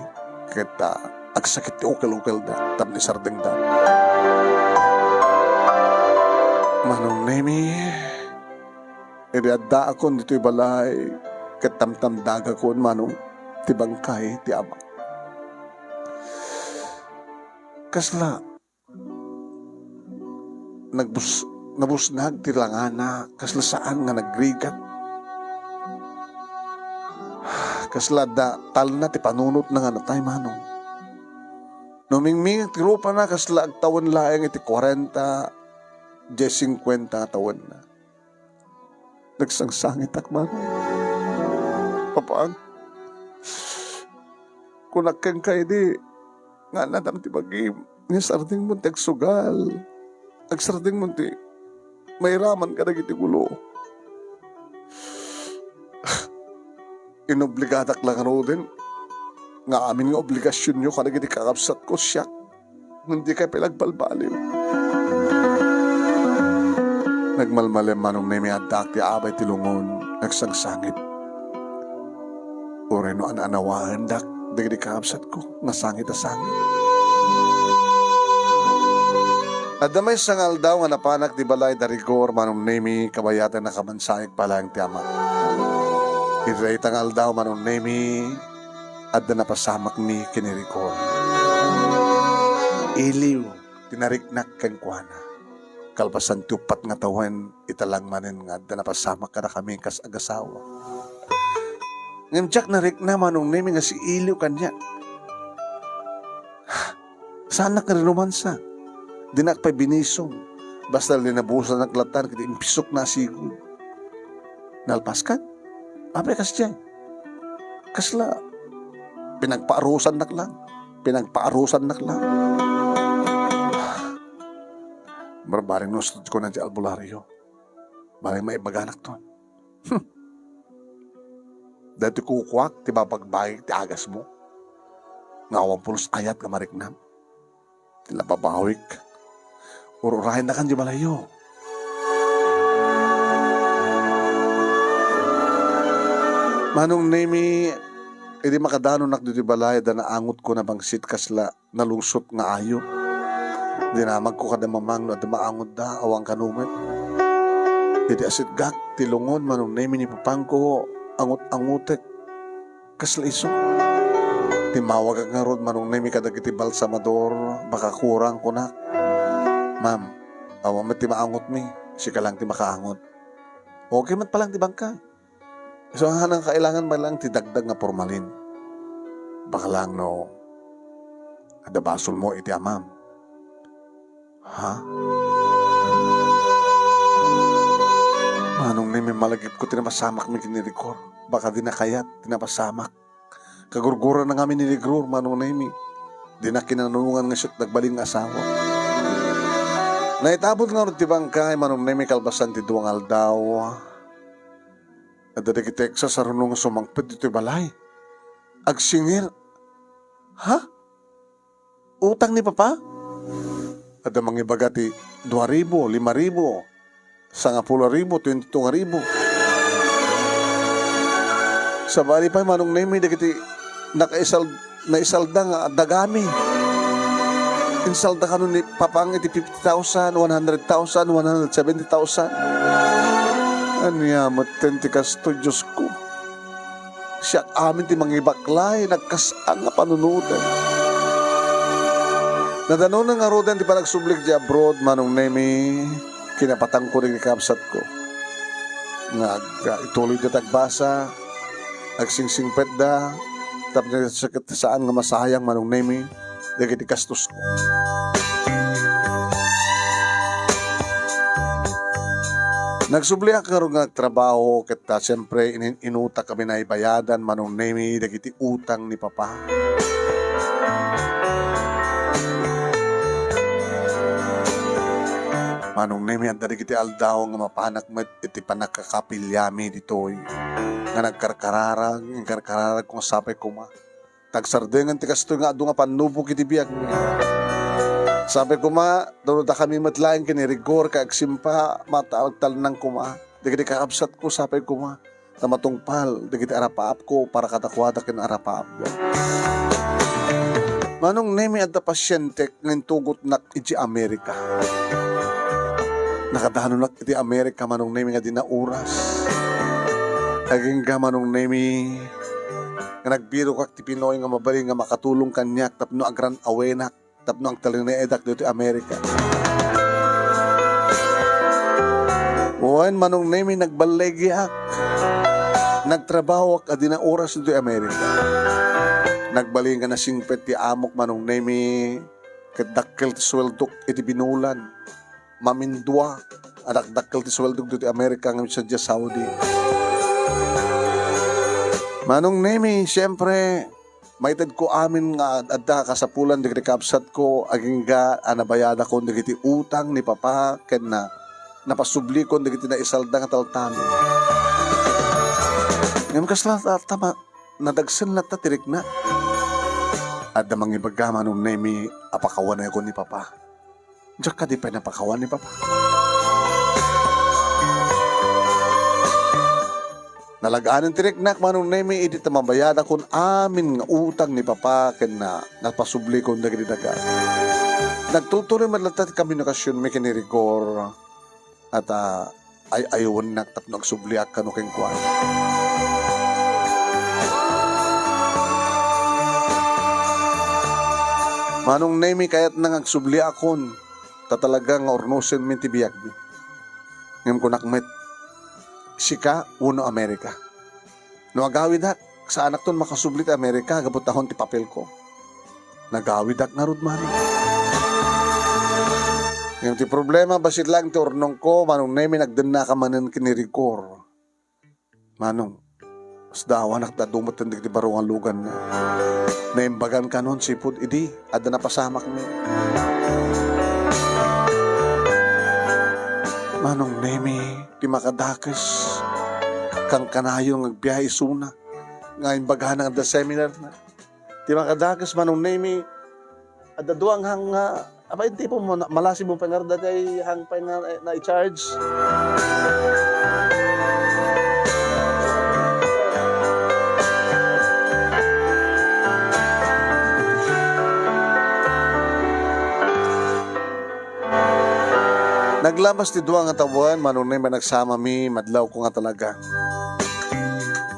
ket, ah, agsakit ti ukel-ukelda tapno isardengda. Manong Nemi, idi addaakon ditoy balay, ket tamtamdagakon, Manong, ti bangkay ti amak. Kasla, nagbus-, nabusnag ti langana, kasla saan nga nagrigat. Kasla adda talna ti panunotna nga natay, Manong. No mingmingeg ti rupana, kasla agtawen laeng iti kuarenta, diay singkuenta nga tawenna. Nagsangsangitak, Manong. Papa, kunak kenka idi nga annadam ti bagim, nga sardengmon ti agsugal. Agsardengmon ti mairaman kadagiti gulo. Inobligadak la ngaruden nga amin nga obligasionyo kadagiti kakabsatko, siak. Ngem dikay pay agbalbaliw. Nagmalmalem, Manong Nemi, addaak ti abay ti lungon, nagsangsangit. Uray no an-anawaendak dagiti kakabsatko, nasangit a sangit. Adda maysa nga aldaw nga napanak ti balay da Rigor, Manong Nemi, kabayatanna kamansaek pay laeng ti ama. Iti dayta nga aldaw, Manong Nemi, adda napasamakmi ken ni Rigor. Iliw ti nariknak kenkuana. Kalpasan ti uppat nga tawen, ita lang manen nga adda napasamak kadakami kas agasawa. Ngem diak narikna, Manong Nemi, nga siiliw kaniak. Saanak nga rinumansa. Dinak pay binisong. Basta linabusanak latan ket impisokna a sigud. Nalpaskan? Apay kasdiay? Kasla, pinagpaarusannak lang. Pinagpaarusannak lang. Barbareng no, isut' ko na ti albularyo. Barbareng maibaganak ton. Hmm. Daytoy kukuak ti babagbagik ti agasmo. Nga awan pulos ayat nga mariknam. Ti la babawik. Ur-urayendakan diay balayyo. Manong Nemi, idi makadanonak ditoy balay, adda naangotko a bangsit kasla nalungsot nga ayo. Dinamagko kada mamang no adda maangotda, awan kano met. Idi asitgak ti lungon, Manong Nemi, ni papangko, angot-angotek. Kasla isu. Timmawagak ngarud, Manong Nemi, kadagiti balsamador, baka kurang, kunak. Ma'am, awan met ti maangotmi, sika lang ti makaangot. Okay met pay lang ti bangkay. Isu nga nangkailangan pay lang ti dagdag nga pormalin. Baka lang no adda basolmo iti amam. Ha? Manong Nemi, malagipko ti napasamakmi ken ni Rigor. Baka dina kayat ti napasamak. Kagurgurana ngamin ni Rigor, Manong Nemi. Dina kinanungan nga siak ti nagbalin nga asawa. Naitabon ngarud ti bangkay, Manong Nemi, kalpasan ti dua nga aldaw. Adda dagiti eksa saruno nga sumangpet ditoy balay. Agsingir. Ha? Utang ni Papa? Adda mangibaga ti dua ribu, lima ribu, sangapulo ribu, twenty-two ribu. Sabali pay, Manong Nemi, dagiti nakaisal-, naisalda nga dagami. Insalda kano ni Papang iti fifty thousand, one hundred thousand, one hundred seventy thousand. Ania met ti kastoy, Diosko? Siak amin ti mangibaklay, nagkas-an nga panunoten. Nadanonen ngaruden ti panagsublik di abroad, Manong Nemi, kinapatangko dagiti kabsatko. nga ag-, ituloyda ti agbasa, agsingsingpetda, tapno saan nga masayang, Manong Nemi, dagiti gastosko. Nagsubliak ngarud nga agtrabaho, ket, ah, siempre, inin-, inutak a binaybayadan, Manong Nemi, dagiti utang ni Papa. Manong Nemi, adda dagiti aldaw nga mapanak met iti pannakakapiliami ditoy nga nagkarkararag, nagkarkararag kung sapay koma. Tagsardengen ti kastoy nga adu nga pannubok iti biagmi. Sapay koma, no dakami met laeng ken ni Rigor ket agsimpa, mata-, agtalnang koma. Dagiti kakabsatko, sapay koma, ta matungpal dagiti arapaapko para kadakuada ken arapaapda. Manong Nemi, adda pasientek nga intugotnak iti Amerika. Nakadanonak iti Amerika, Manong Nemi, nga dina oras. Agingga, Manong Nemi, nga nagbirokak ti Pinoy nga mabalin nga makatulong kaniak tapno agran-awenak, tapno agtalinaedak ditoy Amerika. Wen, Manong Nemi, nagballegiak. Nagtrabahoak a dina oras ditoy Amerika. Nagbalin nga nasingpet ti amok, Manong Nemi, ket dakkel ti sueldok iti binulan. Mamindua a dakdakkel ti sueldok ditoy Amerika ngem sadiay Saudi. Manong Nemi, siyempre, maitedko amin nga ad-, adda kasapulan dagiti kabsatko, agingga a nabayadakon dagiti utang ni Papa ken na, napasublikon dagiti naisalda nga taltami. Ngem kasla ta, ta ma-, nadagsen latta ti rikna. Adda mangibaga, Manong Nemi, a pakawanekon ni Papa. Diak kadi pay napakawan ni Papa. Nalag-anen ti riknak, Manong Nemi, idi ta mabayadakon amin nga utang ni Papa ken na, napasublikon dagiti daga. Nagtultuloy met latta ti komunikasionmi ken ni Rigor. At, ah, ay-ayowennak tapno agsubliak kano kenkuana. Manong Nemi, kayatna nga agsubliakon, ta talaga nga urnosenmi ti biagmi. Ngem kunak met, sika wenno Amerika. No agawidak, saanakton makasubli ti Amerika gapu ta awan ti papelko. Nagawidak ngarud manen. Ngem ti problema, bassit laeng ti urnongko, Manong Nemi, nagdennaka manen ken ni Rigor. Manong, sdaawanak ta adu metten dagiti baro nga luganna. Naimbagan kanon sipud idi adda napasamakmi. Manong Nemi, ti makadakes, kankanayon nga agbiahe isuna, nga imbagana nga adda seminarna. Ti makadakes, Manong Nemi, adda duang hang nga, apa, intipon mo, na, malasi mo pay nga dagiti hang pay nga, eh, na-charge. Naglabas ti dua nga tawen, Manong Nemi, nagsamami, madlawko nga talaga.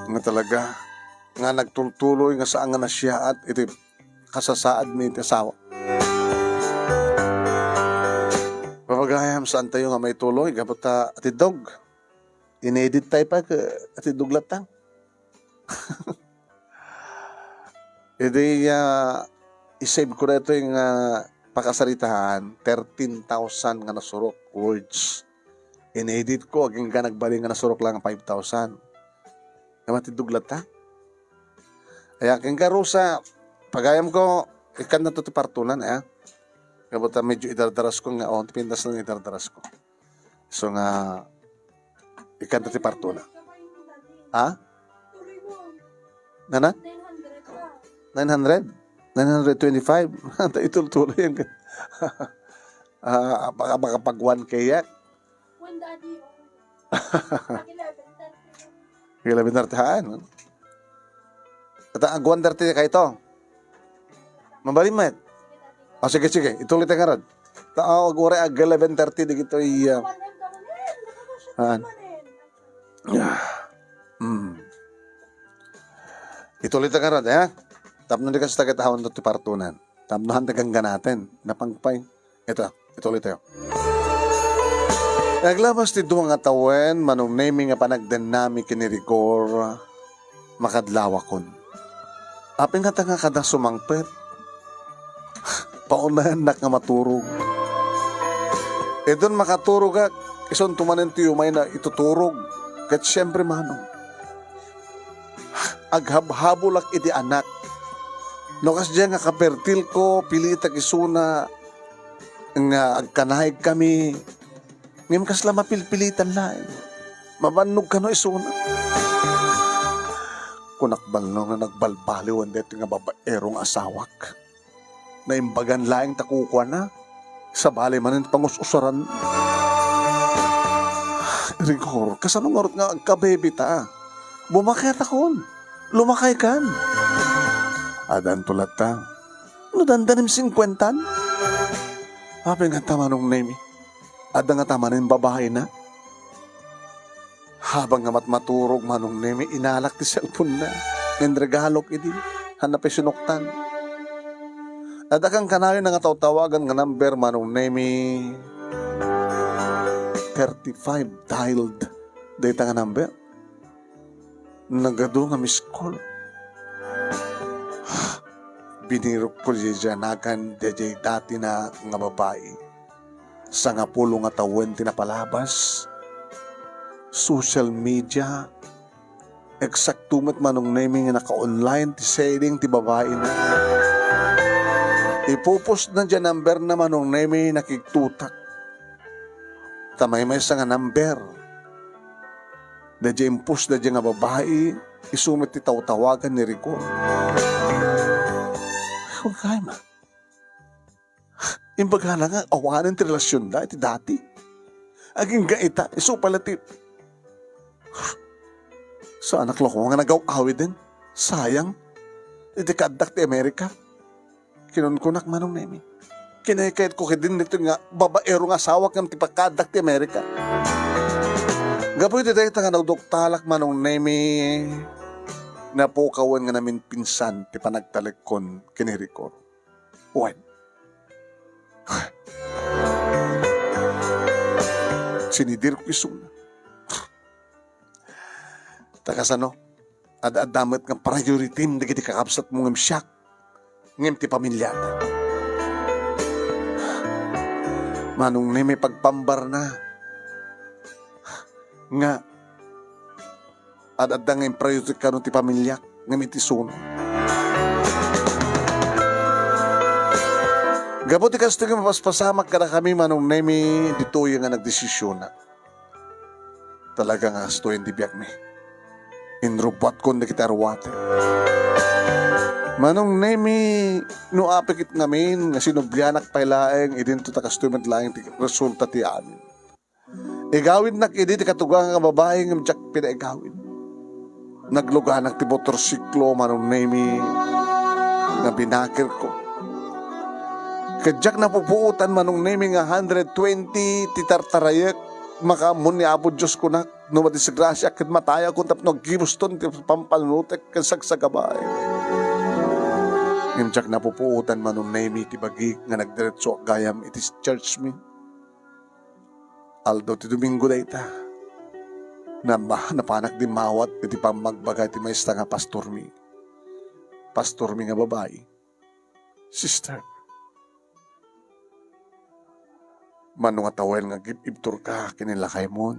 Nga talaga. Nga nagtultuloy nga saan nga nasiaat iti kasasaadmi iti asawa. Papagayam, saantayo nga maituloy gapu ta atiddog. Inedit tayo pa, ka-, atiddog latta. Idi, ah, isave ko daytoy nga pakasaritaan, thirteen thousand nga nasurok words. Inedit ko, agingga nagbalin nga nasurok lang five thousand. Nga matiddog latta. Aya, agingga, Rosa, pagayam ko, ikkan na to ti partunan, aya. Gapu ta medyo idardaras ko nga, oh, pintas lang idardaras ko. So nga, ikkan na ti partuna. Ha? Nana? Nine hundred? Nine hundred twenty-five? Anta itultuloy ang ah, baka makapag one K yan. One daddy, oh. Eleven thirty. Eleven thirty haan. Ata, ag one thirty kayo to. Mabalin met. O, sige, sige. Ituloy tayo ngarud. Ta, ah, ag uray ag eleven thirty di kito iya. Haan. Hmm. Ituloy tayo ngarud, ha? Tapno di kasi tayo tahawan to ti partunan. Tapno han tayo ganganaten. Napangpay. Ito, ituloy tayo. Aglabas ti dua nga tawen, Manong Nemi, nga panagdennami ken ni Rigor, makadlawakon. Apay ngata nga kada sumangpet, paunayannak nga maturog. Idin makaturogak, isunto manen ti umayna ituturog. Ket siempre, Manong, aghabhabolak iti anak. No kasdiay nga kapertilko, pilitek isuna nga agkanaigkami. Ngem kasla mapilpilitan laeng. Mabannog kano isuna. Kunak balno nga nagbalbaliwen daytoy nga babaero nga asawak. Naimbagan laeng ta kukuana. Sabali manen pangus-usaran. Rigor, kasano ngarud nga agkabebita? Bumaketakon. Lumakaykan. Adanto latta. No dandanim singkuentan? Apay ngata, Manong Nemi? Adda ngata manen babaina? Habang nga matmaturog, Manong Nemi, inalak ti cellphone-na. Inregalok idi. Hanna pay sinuktan. Adda kan kanayon nga tawtawagan nga number, Manong Nemi. Thirty-five dialed dayta nga number. Nagadu nga miss call. Binirokko diay nagan daydiay datina nga babai. Sangapulo nga tawen ti napalabas. Social media. Eksakto met, Manong Nemi, nga naka-online ti setting ti babaina. Ipupos na diay number na, Manong Nemi, nakigtutak. Ta maymaysa nga number. Daydiay impos daydiay nga babai, isu met ti tawtawagan ni Rigor. Ay, agay man. Imbagana nga awanen ti relasionda iti dati. Agingga ita, isu pay la ti, saanak la koma nga nagaw-awiden. Sayang. Iti kaaddak ti Amerika. Kinunkunak, Manong Nemi. Kinaykayatko ketdin daytoy nga babaero nga asawak ngem ti pagkaaddak ti Amerika. Gapu iti dayta nga nagduktalak, Manong Nemi, napukawen nga naminpinsan ti panagtalekkon ken ni Rigor. Wen. Sinidirko isuna. Ta kasano? Ad-adda met nga priority-m dagiti kakabsatmo ngem siak, ngem ti pamiliata. Manong Nemi, pagpambarna nga ad-adda nga impriority kano ti pamiliak ngem iti isuna. Gapu ti kastoy nga mapaspasamak kadakami, Manong Nemi, ditoy nga nagdesisionak. Talaga nga kastoyen ti biagmi. Inrubbuatkon dagiti aruatek. Manong Nemi, no apay ket ngamin nga sinublianak pay laeng, idinto ta kastoy met laeng ti resulta ti amin. Igawidnak idi ti katugang nga babai ngem diak pinaigawid. Nagluganak ti motorsiklo, Manong Nemi, nga binakirko. Ket diak napupuotan, Manong Nemi, nga hundred twenty ti tartarayek. Makaammo ni Apo Dios kunak, no madisgrasiaak ket matayakon tapno aggibuston ti pampanunotek ken sagsagabaek. Ngem diak napupuotan, Manong Nemi, ti bagik nga nagdiretsoak gayam iti church mi. Aldaw ti Domingo dayta. Napa-, napanak dimmawat iti pammagbaga ti maysa nga pastormi. Pastormi nga babai. Sister, mano nga tawen nga agib-ibturka ken ni lakaymon?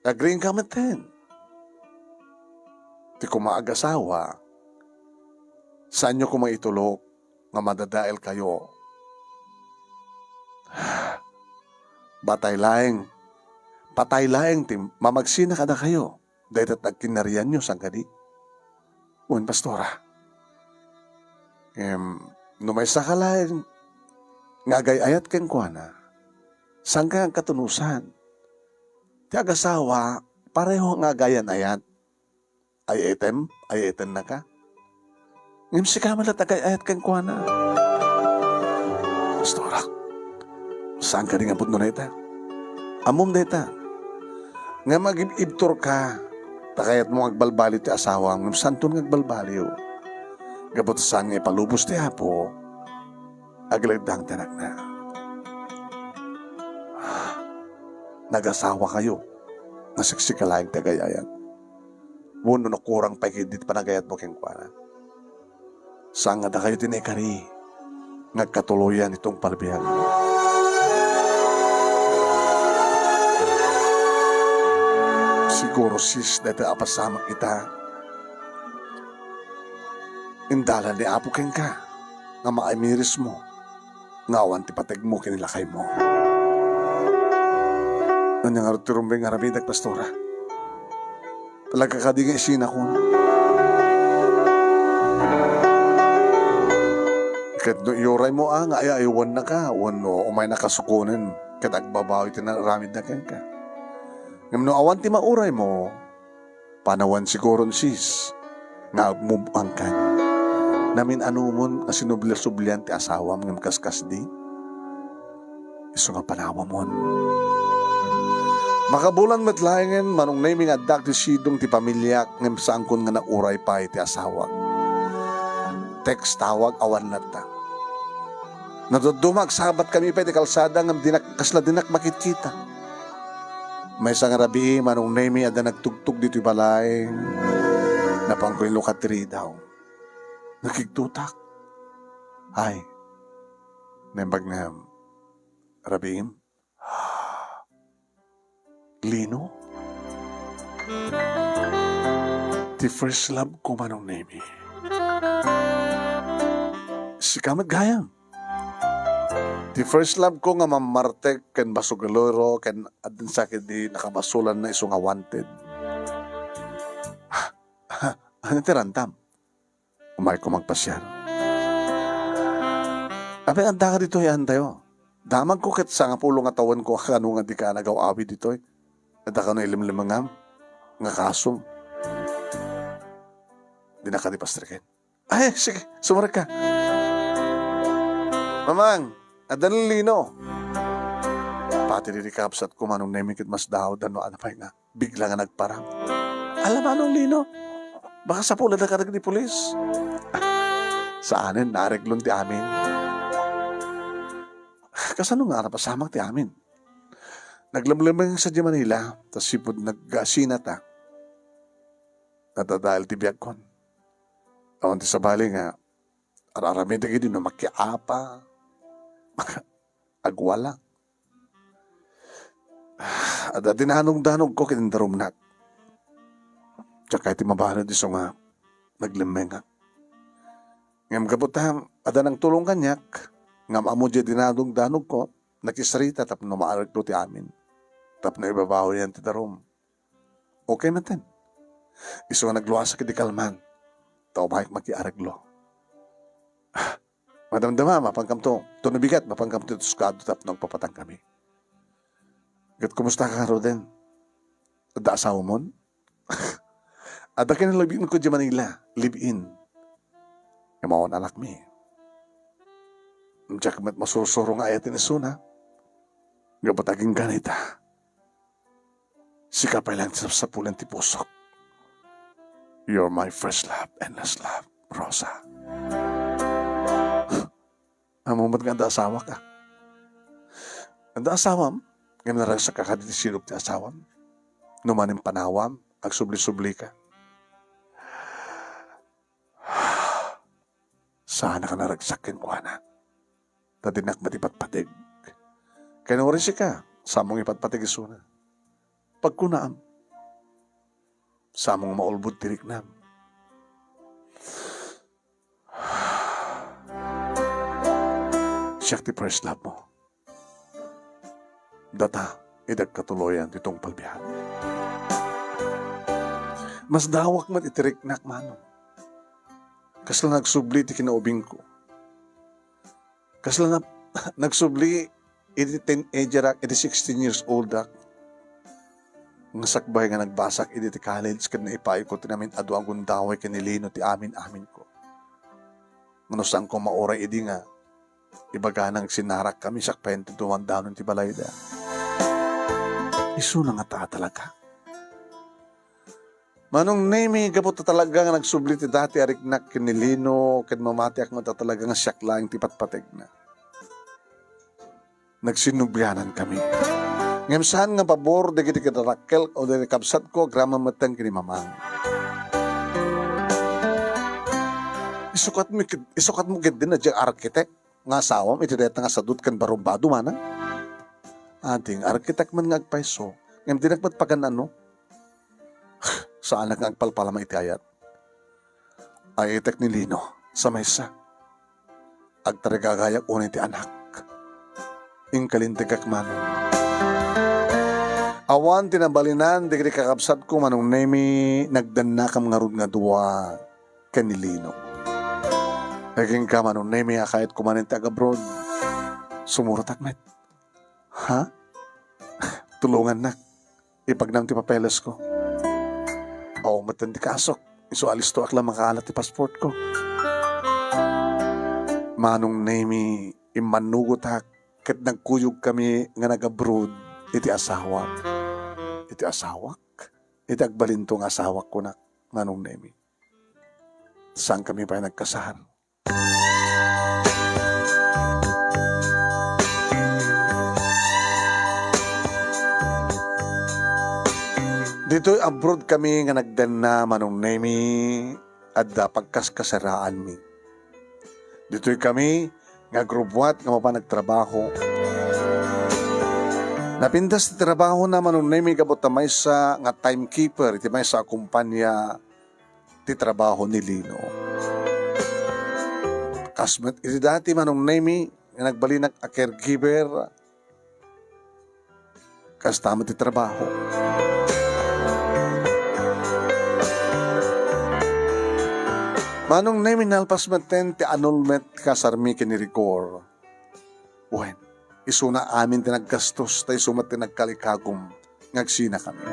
Agriingka metten. Ti koma agasawa, saanyo koma itulok nga madadaelkayo. Patay laeng, patay laeng ti mamagsina kadakayo. Dayta ti agkinnarianyo, saan kadi? Wen, Pastora. Em, no maysaka laeng nga agay-ayat kenkuana, saanka nga agkatunosan? Ti agasawa, pareho nga agayan-ayat. Ay-ayatem, ay-ayatennaka. Ngem sika met latta agay-ayat kenkuana. Pastora, saan kadi nga pudno dayta? Ammom dayta. Ngem agib-ibturka, ta kayatmo nga agbalbaliw ti asawam, ngem saanton nga agbalbaliw. Gapu ta saan nga ipalubos ti Apo, aglaydang ti anakna. nagasawakayo nga siksika laeng ti agayayat. Wenno nakurang pay ketdi ti panagayatmo kenkuana. Saan nga dakayo ti naikari nga agkatuloyan ti tungpal biag. Siguro, sis, daytoy a pasamak ita, indalan ni Apo kenka nga maamirismo nga awan ti pategmo ken ni lakaymo. Ania ngarud ti rumbeng nga aramidek, Pastora? Talaga kadi nga isinakon? Ket no iyuraymo a nga ay-aywannaka wenno umaynaka sukonen ket agbabawi ti naaramidna kenka. Ngem no awan ti mauraymo, panawen siguron, sis, nga agmubangkan. Namin-anumon nga sinubli-sublian ti asawam ngem kaskasdi? Isu nga panawamon. Makabulan met laengen, Manong Nemy, nga addaak ti sidong ti pamiliak ngem saankon nga nauray pay ti asawak. Text, tawag, awan latta. Nadadduma, agsabat kami pay ti kalsada ngem dinak, kasla dinak makitkita. Maysa nga rabii, Manong Nemy, adda nagtugtog ditoy balay. Napanko inlukat ti ridaw. Nakigtotak. Ay, naimbag nga rabiim. Lino? Ti first love ko, Manong Nemy. Sika met gayam. Ti first love ko nga mammartek ken basugalero ken addan sakit di nakabasolanna isu nga wanted. Ano ti randam? Umayko magpasiar. Apay, addaka ditoy, antayo. Damagko ket sangapulo nga tawenko a kano nga dika nagaw-awid ditoy. Adda kano ilimlimengam nga kasom. Dinaka di pastreken. Ay, sige, sumarek ka. Mamang, adda ni Lino. Pati didi kabsatko, Manong Nemy, ket masdaawda no ano pay nga bigla nga nagparang. Ala, Manong Lino, baka sapulanka dagiti pulis. Saanen, naareglon ti amin. Kasano nga napasamak ti amin? Naglemlemmeng sadiay Manila, ta sipud nagsinata. Nadadael ti biagkon. Awan ti sabali nga ar-aramidek idi no makiapa, agwala. Adda dinanogdanogko ken indarumnak. Diak kayat ti mabalud isu nga naglemmengak. Ngem gapu ta adda nangtulong kaniak, ngem ammo diay dinanogdanogko, nakisarita tapno maareglo ti amin. Tapno ibabawian ti darum. Okay manen. Isu nga nagluasak iti kalman, ta umayek makiareglo. Madamdama, mapankamto. Tono bigat, mapankamto iti sukado tapno agpapatangkami. Ket kumustaka ngaruden? Adda asawamon? Adda ken live-in ko diay Manila. Live-in. Ngem awan anakmi. Diak met masursuro nga ayaten isuna. Gapu ta agingga ita. Sika pay laeng ti sapsapulan ti pusok. You're my first love and last love, Rosa. Ammom met nga adda asawak, a? Adda asawam? Ngem naragsakka kadi ti sidong ti asawam? No manen panawam, agsubli-sublika. Saanka naragsak kenkuana. Ta dinak met ipatpateg. Ken uray sika, saanmo nga ipatpateg isuna. Pagkunaam, saanmo nga maulbod ti riknam. Siak ti first love mo. Data, idi agkatuloyan ti tungpal biag. Masdaawak met iti riknak, Manong. Kasla nagsubli ti kinaubingko. Kasla na, nagsubli iti teenager ak, iti sixteen years old ak. Nga sakbay nga nagbasak idi ti college ket naipayko ti namin-adu a gundaway ken ni Lino ti amin-aminko. Ngano saanko mauray idi nga ibagana nga agsinarak kami sakbay ti dumandanon ti balayda. Isuna ngata talaga. Manong Nemy, gapu ta talaga nga nagsubli ti dati a riknak ken ni Lino, ken mamatiak met a talaga nga siak laeng ti patpategna. Nagsinnublianan kami. Ngem saan nga pabor dagiti kinarakkel o dagiti kabsatko agraman metten ken ni Mamang. Isukatmo ket, isukatmo ketdi daydiay architect nga asawam iti dayta nga sadut ken barumbado, manang? Ading architect man nga agpayso, ngem dinak met pagan-ano. Saanak nga agpalpalama iti ayat. Ay-ayatek ni Lino, sa maysa. Agtarigagayak unay ti anak. Inkalintegak manen. Awan ti nabalinan dagiti kakabsatko, Manong Nemi, nagdannakam ngarud nga dua ken ni Lino. Kenka, Manong Nemi, a kayatko manen ti agabroad. Sumurotak met. Ha? Tulongannak. Ipagnam ti papelesko. Awan metten ti kasok. Isu a listoak la makaalat ti passportko. Manong Nemi, immannugotak ket nagkuyogkami nga nag-abroad iti asawak. Iti asawak? Iti agbalinto nga asawak, kunak, Manong Nemi. Saankami pay nagkasar. Ditoy abroad kami nga nagdanna, Manong Nemi, adda pagkaskasaraanmi. Ditoy kami nga agrubbuat nga mapan agtrabaho. Napintas ti trabahona, Manong Nemi, gapu ta maysa nga timekeeper iti maysa a kumpanya ti trabaho ni Lino. Kas met iti dati, Manong Nemi, nga nagbalinak a caregiver, kasta met ti trabaho. Manong Nemi, nalpas metten ti annulment ti kasarmi ken ni Rigor. Wen, isuna amin ti naggastos, ta isu met ti nagkalikagum nga agsinakami.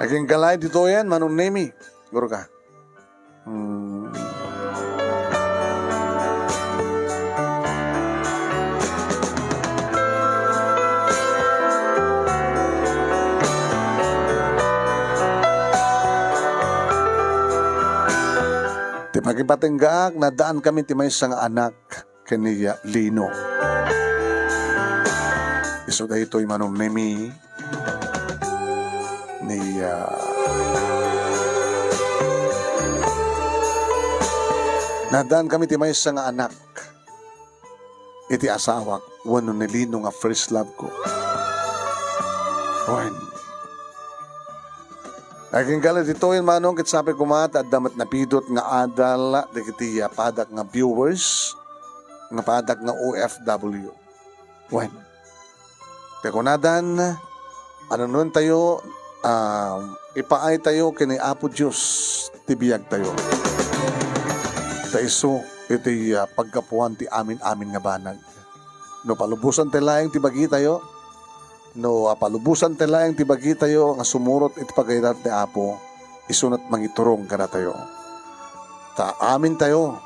Aginggalay ditoyen, Manong Nemi. Guro ka. Hmm. Ti pakipatenggaak, nadaan kami ti maysa nga anak ken ni, ah, Lino. Isu daytoy, Manong Nemi, ni, ah, nadaan kami ti maysa nga anak iti asawak wenno ni Lino nga first love ko. Wen. Agingga ditoyen, Manong, ket sapay koma ta adda met napidot nga adal dagiti, ah, padak nga viewers, nga padak nga O F W. Wen, ti kunadan, anunoentayo, ah, ipaaytayo ken ni Apo Dios ti biagtayo. Ta isu iti, ah, paggapuan ti amin-amin nga banag. No palubosantayo laeng ti bagitayo, no, ah, palubosantayo laeng ti bagitayo nga sumurot iti pagayatan ti Apo, isu met mangiturong kadatayo. Ta amintayo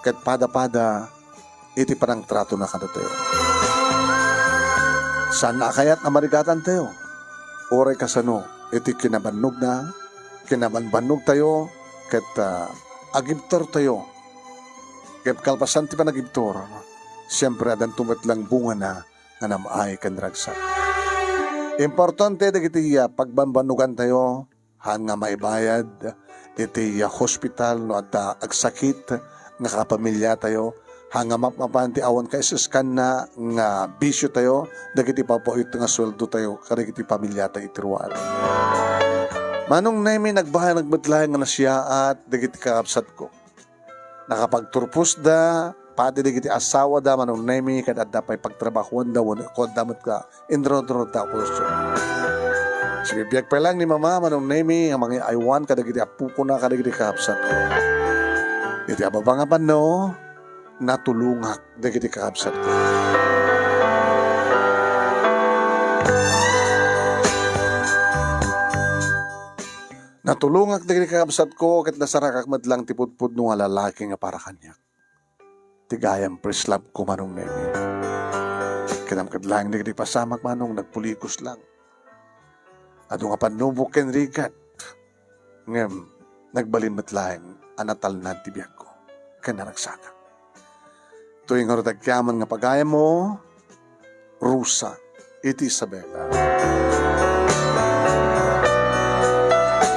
ket pada-pada iti panangtratona kadatayo. Saan a kayat a marigatantayo, uray kasano iti kinabannogna, kinabannogtayo, ket, ah, agibturtayo. Ket kalpasan ti panagibtur, siempre, addanto met laeng bungana nga nam-ay ken naragsak. Importante dagiti, ah, pagbanbannogantayo, haan nga maibayad iti, ah, hospital no adda agsakit nga kapamiliatayo, haan nga mapmapan ti awan kaisiskanna nga bisiotayo dagiti papauyot nga sueldotayo kadagiti pamiliatayo iti ruar. Manong Nemi, nagbanag met laeng nga nasiaat dagiti kakabsatko. Nakapagturposda padi dagiti asawada, Manong Nemi, ket adda pay pagtrabahoanda wenno iko adda met nga inrudrudda a kurso. Sibibiag pay laeng ni Mama, Manong Nemi, nga mangiaywan kadagiti appokona kadagiti kakabsatko. Iti ababa nga panno, natulongak dagiti kakabsatko. Natulongak dagiti kakabsatko ket nasarakak met laeng ti pudpudno nga lalaki nga para kaniak. Ti gayam first love ko, Manong Nemi. Kinamkad laeng dagiti pasamak, Manong, nagpulikos laeng. Adu nga pannubok ken rigat. Ngem nagbalin met laeng a natalna ti biagko ken naragsakak. Toy ngarud agyaman nga pagayammo, Rosa. iti Isabela.